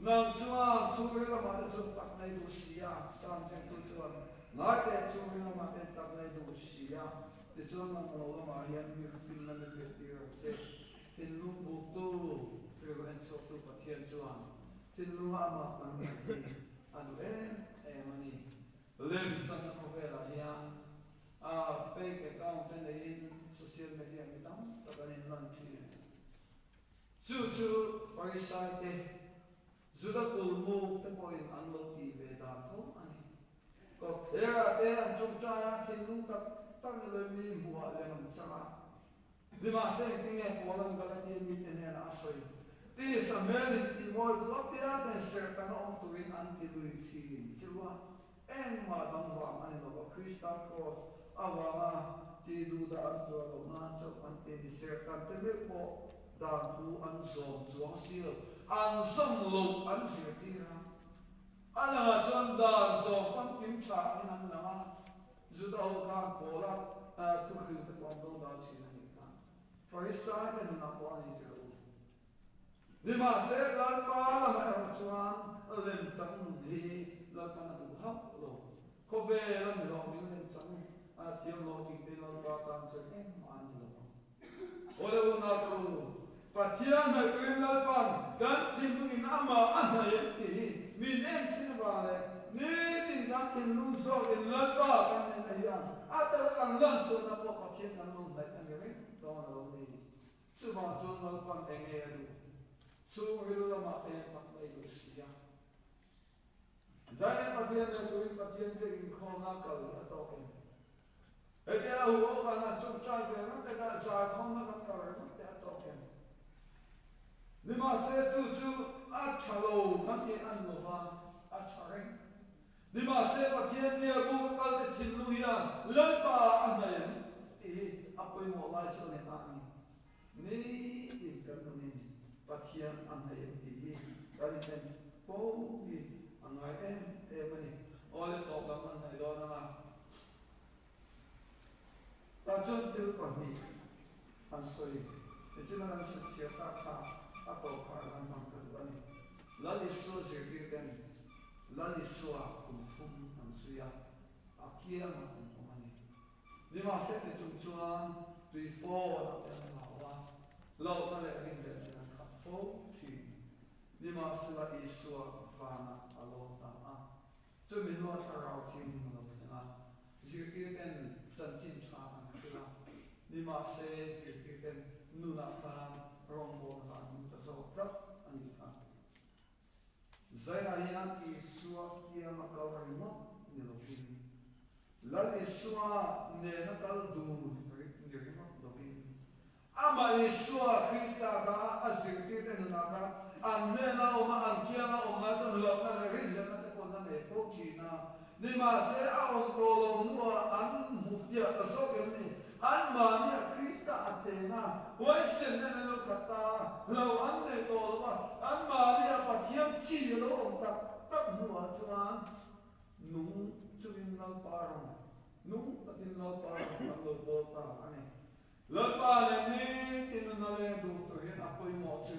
[SPEAKER 3] nang chuan chhungril lamah te chuan tak nei duh si a, Sam vengtu chuan ngai teh chhungril lamah te tak nei duh si a, tichuan nang lo lamah hian mi finna mi hriat tir ang che. Thinlung buktu, rilru enchhuaktu Pathian chuan thinlunga amah kan hnaih hi a duh em em a ni. Lemchanna khawvelah hian a fake account te neiin social media mi tam tak an inlan thin. Chu chu Farisai te, Juda kulmuk te pawhin an lo tih ve dan tho a ni. Kawtthlerah te an tawngtai a, thinlung tak tak ni lo mi hmuhah lem an chang a. Nimahse engtinge Paula'n Galatia mite hnenah a sawi? Tisa hmelin tihmawi duh apiangin serhtan a awm turin an ti lui thin chu a, engmah dang vang a ni lo va, Krista kraws avanga tih duh dah an tuah loh nan chauh an ti a ni. Serhtan te meuh pawh dan thu an zawm chuang si lo, an zawm loh an zirtir a. A langah chuan dan zawm famkim tha angin an lang a. Juda ho khan Paula thu hrilh te pawh an do dal thin a nih kha. Farisai te nunah pawh a ni tir u. Nimahse, Lalpa lamah erawh chuan lemchang nun hi Lalpan a duh hauh lo. Khawvel a mi hlawh min lemchang thiam lo tih te Lalpa tan chuan engmah an ni lo vang. Awle unau te u, Pathian hnaihtuin Lalpan kan thinlungin amah a hnaih em tih hi min en thin avang leh nitin kan thinlung zawkin Lalpa kan neihna hian a taka kan lan chhuahna pawh Pathian kan lo hnaih a ni reng dawn a lo ni. Chuvang chuan Lalpan eng nge a duh? Chhungril lamah eng tak mai duh si a. Zanin Pathian leh turin Pathian biak inkhawmna kal hi a tawk em? Hetia a hu awk an han tawngtai ve ringawt te kha zarthawmna kan kal ringawt te a tawk em? Nimahse chu chu a tha lo kan tih an lo va, a tha reng. Nimahse Pathian nia bu ka kal te thinlung hian Lalpa a hnaih em tih hi a pawimawh lai chu a ni ta a ni. Nitin kan nunin Pathian a hnaih em tih hi kan inen fo hi a ngai em em a ni. Awle tawp lam an hnaih dawn ang a. Tah chuan thil pahnih an sawi. Nichina kan sawi chhiar tak kha a tawp kha an hmang ta duh a ni. Lal Isua zirtirten Lal Isua kum thum an sawi a, a kiangah an awm a ni. Nimahse ti chung chuan tui fawn ah te an hlau a, lohna leh rinhlelhin an khat fo thin. Nimahsela Isua vanah a lawm ta a, chumi hnua thlarau thianghlim a lo thleng a, zirtirten chanchin tha an hrilh a, nimahse zirtirten nunah khan rawngbawlna kha an hmu ta zawk tlat a nih kha. Zainah hian Isua kianga kal ringawt ni lovin, Lal Isua nena kal dun ni ringawt lovin, amah Isua Krista kha a zirtirte nunah khan an hnena awm a, an kianga awm lai chuan hlauhna leh rinhlelhna te pawh an la nei fo thin a. Nimahse, a awm tawh lo hnuah an hmu fiah ta zawk em ni? Anmahnia Krista a cheng a, huaisen nen an lo khat ta a, hlo an nei tawh lo va, anmahnia Pathian chi a lo awm tak tak hnuah chuan nung chungin Lalpa rawn, nung takin Lalpa rawn an lo bawl ta a ni. Lalpa leh nitin nuna leng duh tur hian a pawimawh chu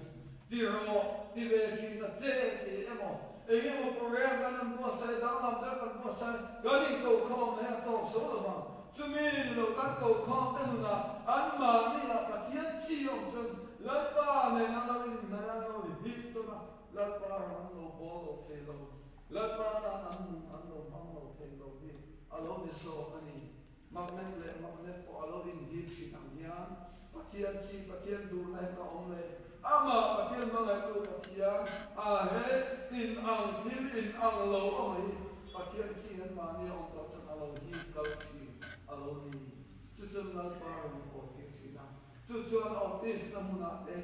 [SPEAKER 3] ti rawh, ti ve thin ta che ti emaw, eng emaw program kan han buatsaih, danglam deuh kan buatsaih, kan inkohkhawm na hi a tawk zo lo vang. Chumi ni lo kan kohkhawm te nunah anmahni ah Pathian chi awm chuan Lalpa nen an lo inhnaih a, an lo hip tawn a, Lalpa ram an lo bawl lo thei lo, Lalpa tan an nun an lo hmang lo thei lo hi a lo ni zawk a ni. Magnet leh magnet pawh a lo inhip thin ang hian Pathian chi, Pathian duhna hi ka awm leh amah Pathian hmangaihtu Pathian a he in ang thil in ang lo a mai Pathian chi an mahni a awm tawh chuan a lo hip kal thin a lo ni. Chu chuan Lalpa rawn pawl tir thin a, chu chuan office na hmunah te,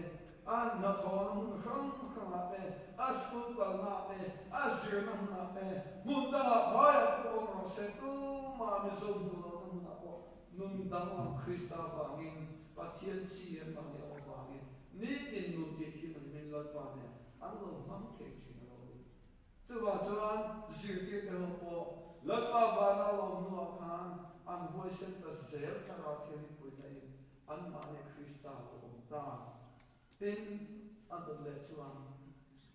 [SPEAKER 3] a hnathawhna hmun hrang hrangah te, a school kalnaah te, a zirna hmunah te, hmun dangah phaiah te pawh awm rawh se tumah. Nun danglam Krista vangin, Pathian chi an mahni awm avangin nitin nun ti thianghlimin Lalpa nen an lo hmang thei thin a lo ni. Chuvang chuan zirtirte ho pawh Lalpa vana lawm hnuah khan an huaisen ta zel thlarau thianghlim puihna in anmahni Krista lo awm ta. Tin, a dawt leh chuan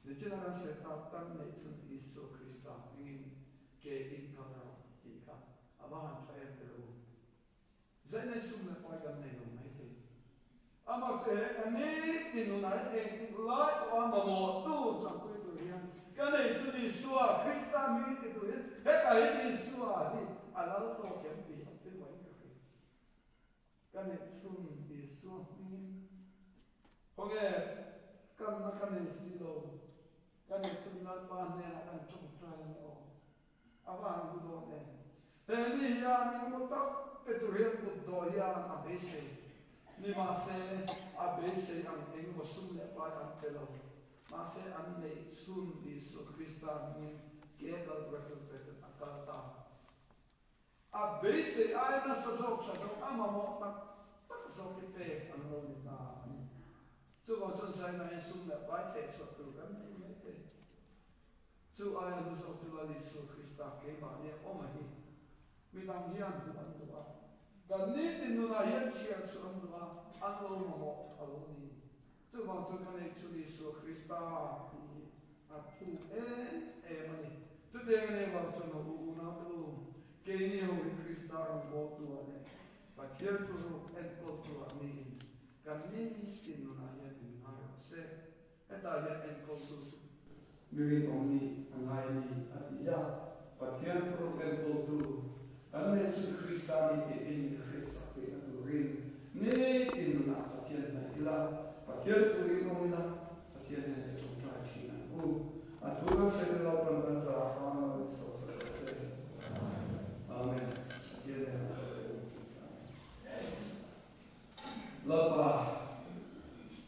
[SPEAKER 3] nichina kan sawi tak kan neih chhun Isua Krista hmingin ke in kal rawh tih kha a va han tha em tel u. Zainei sum leh pai kan nei lo mai thei. Amah chu he ka ni ti nunah hian engtik lai pawha mamawh tu changpui tur hian ka nei chu Isua Krista hmingin ti tur hian hetah hian Isua hi a lal tawk em tih a pawimawhin ka hria. Ka neih chhun Isua hmingin khawnge kanna ka nei si lo, ka neih chhun Lalpa hnenah kan tawngtai a ni aw. A va han hlu dawn em! He mi hian engmaw tak pe tur hian kut dawh hian a beisei. Nimahse, a beisei ang engemaw sum leh pai an pe lo. Mahse, an neih chhun Isua Krista hmingin ke kal tura thil pe chuan a kal ta. A beisei aia nasa zawk tha zawk a mamawh tak tak zawk hi pek an lo ni ta a ni. Chuvang chuan Zaina hi sum leh pai theh chhuah tur kan nei mai thei. Chu aia hlu zawk chu Lal Isua Krista keimahni a awm a hi. Midang hian hmuh an duh a, kan nitin nunah hian chhiar chhuah an duh a, an lo mamawh a lo ni. Chuvang chuan ka nei chhun Isua Krista tih hi a thuk em em a ni. Chutiang a nih vang chuan u unaute u, keini ho hi Krista rawngbawltu ah leh Pathian thuruk enkawltu ah niin kan nitin nunah hian min ngai rawh se. Hetah hian enkawltu chu mi rinawm nih a ngai a ni a ti a. Pathian thuruk enkawltu kan nei chu Krista ni tih in min hriatsak theihna turin nitin nunah Pathian hnaih ila, Pathian thu rinawm ila, Pathian nen i tawngtai thin ang u. A thu kan sawi na lo pawn kan zah hram lo in sawi sak rawh se. Amen. Pathian nen a kal leh awm tawngtai. Lalpa,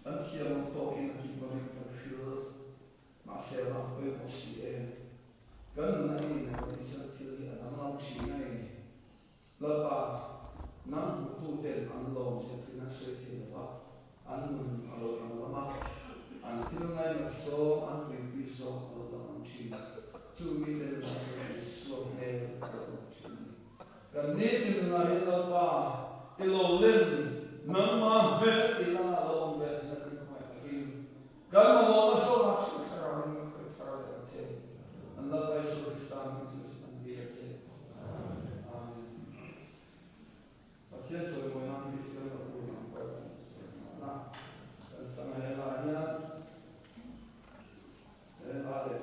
[SPEAKER 3] kan thiam ang tawkin a tih bangin kan hril. Mahse a vang pawimawh si em? Kan nun a nih lo tih chuan thil hi a danglam thin a ni. Lalpa, nang hmuhtuten an lawm zia thin an sawi thei lo va, an nun a lo danglam a, an thil ngainat zawng, an tuipui zawng a lo danglam thin. Chu mite nunah chuan Isua hmel a lo awm thin a ni. Kan nitin nunah hian Lalpa, i lo len nangmah hmel i langa lo awm ve thin a kan khawngaih takin Kan mamawhna sawnah hrilh thlarau in khawih thar leh ang che. An Lalpa Isua Krista hming chu an dil a che. Amen. Pathian chawimawi nan Kristian lo tur lam pawh a chhan sawi mahna. Kan sanga he hla hian he hla leh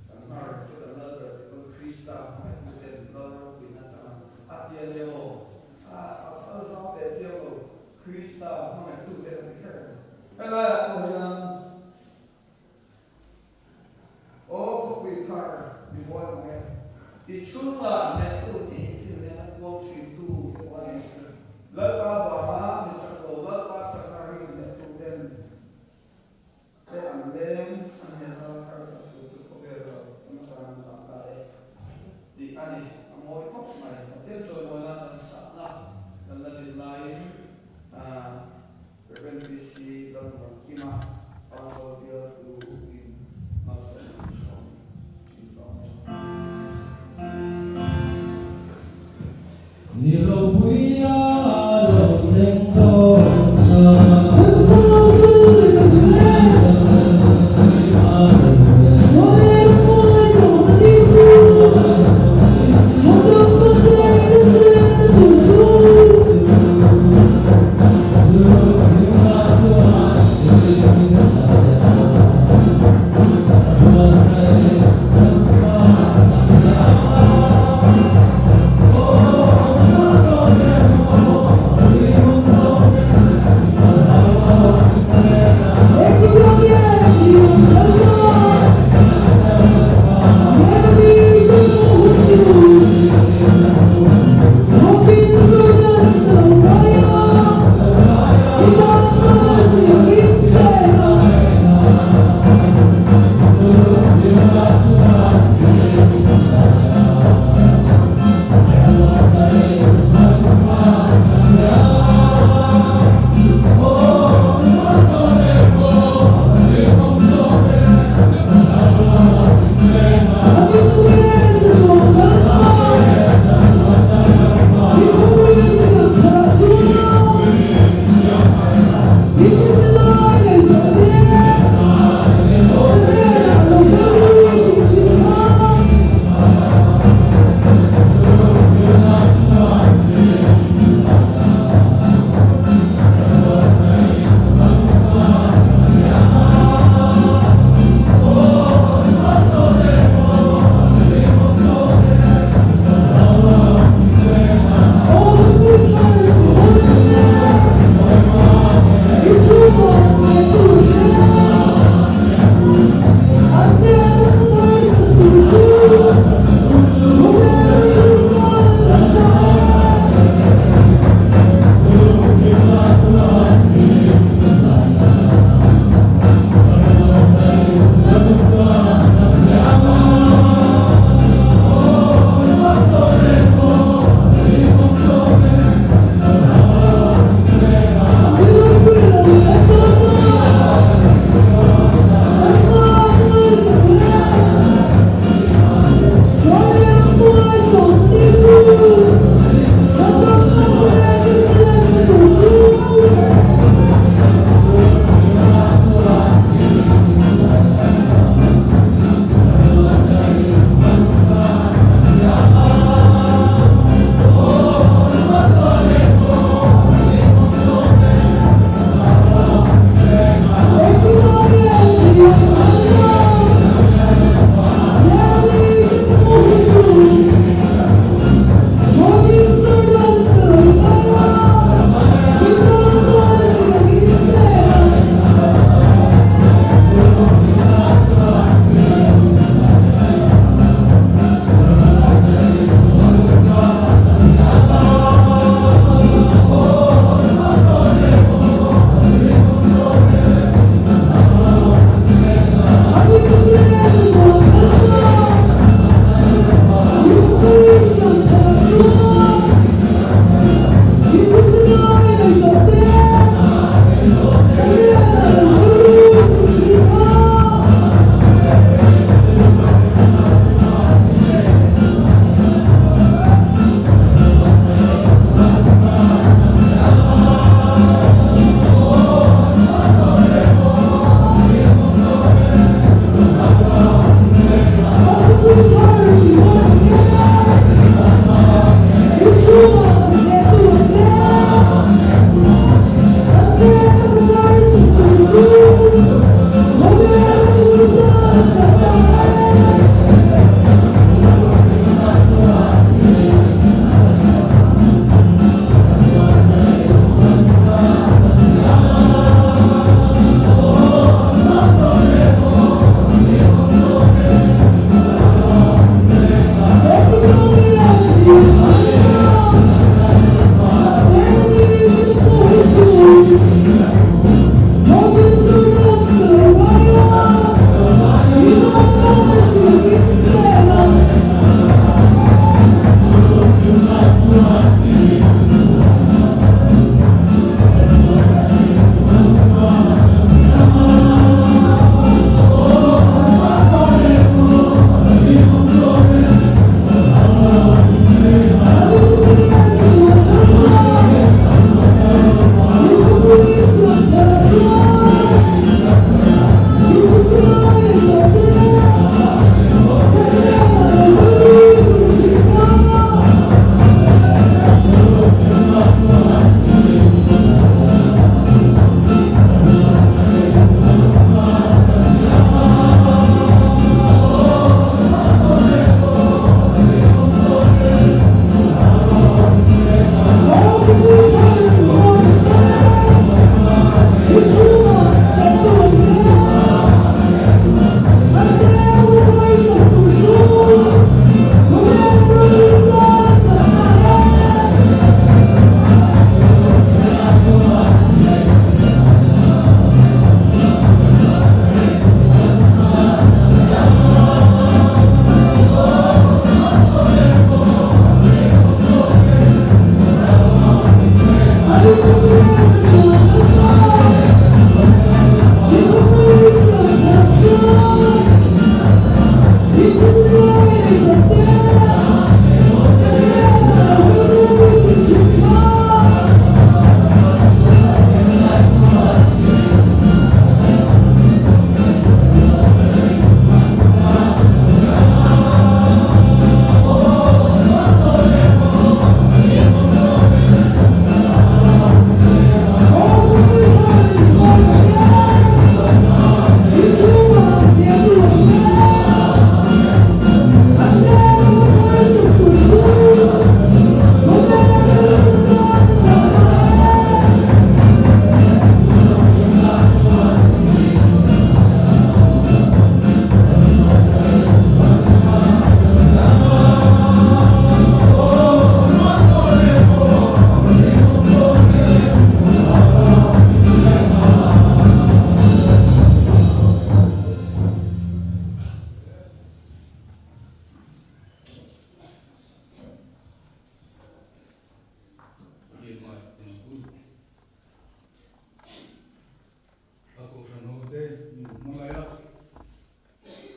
[SPEAKER 3] kan hnar chu kan lal ber tih pawn Krista hmangaihtu ten lal ropuina chang a ti a nia maw? A awlsam teh chiang lo, Krista hmangaihtu ten a ti kher a ni. Helaiah pawh hian Aw khawpui thar mi mawi mang e. I chhungah hnehtu nih thil nen a kual thintu pawh a ni. Lalpa vanga mi chak lo Lalpa chakna ring hnehtu ten Te an leng an hmel a harsa thu chu khawvel lo an atan an dah ta e tih a ni. A mawi khawp mai. Pathian chawimawi nan kan sahna kan la din laiin Rev. PC Lalmuankima Pastor bialtu in malsawmna an hrawm thin tawh a ni.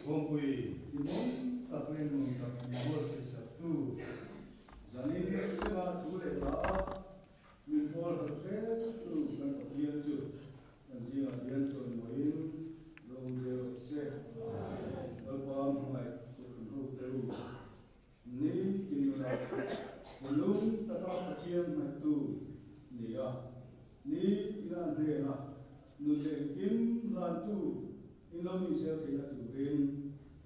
[SPEAKER 2] Kawngpui timawm tak leh nuam tak min buatsaihsak tu zanin thlengah thu leh hla a min pawl harh hret tu kan Pathian chu kan zingah hian chawimawiin lawm zel rawh se. Lalpa hmangaih tur an ho te u. Ni tinuna lung taka Pathian hnaihtu ni a, ni tina hnena nun leh engkim hlantu in lo nih zel theihna turin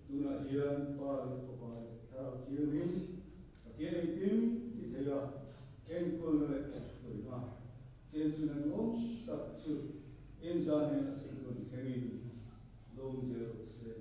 [SPEAKER 2] tunah hian Pa leh Fapa leh Thlarau Thianghlim Pathian engkim ti thei a, enkawlna leh hruaina chenchhun an awm tak chu inza hnena chhunkawn thlengin lawm zel rawh se.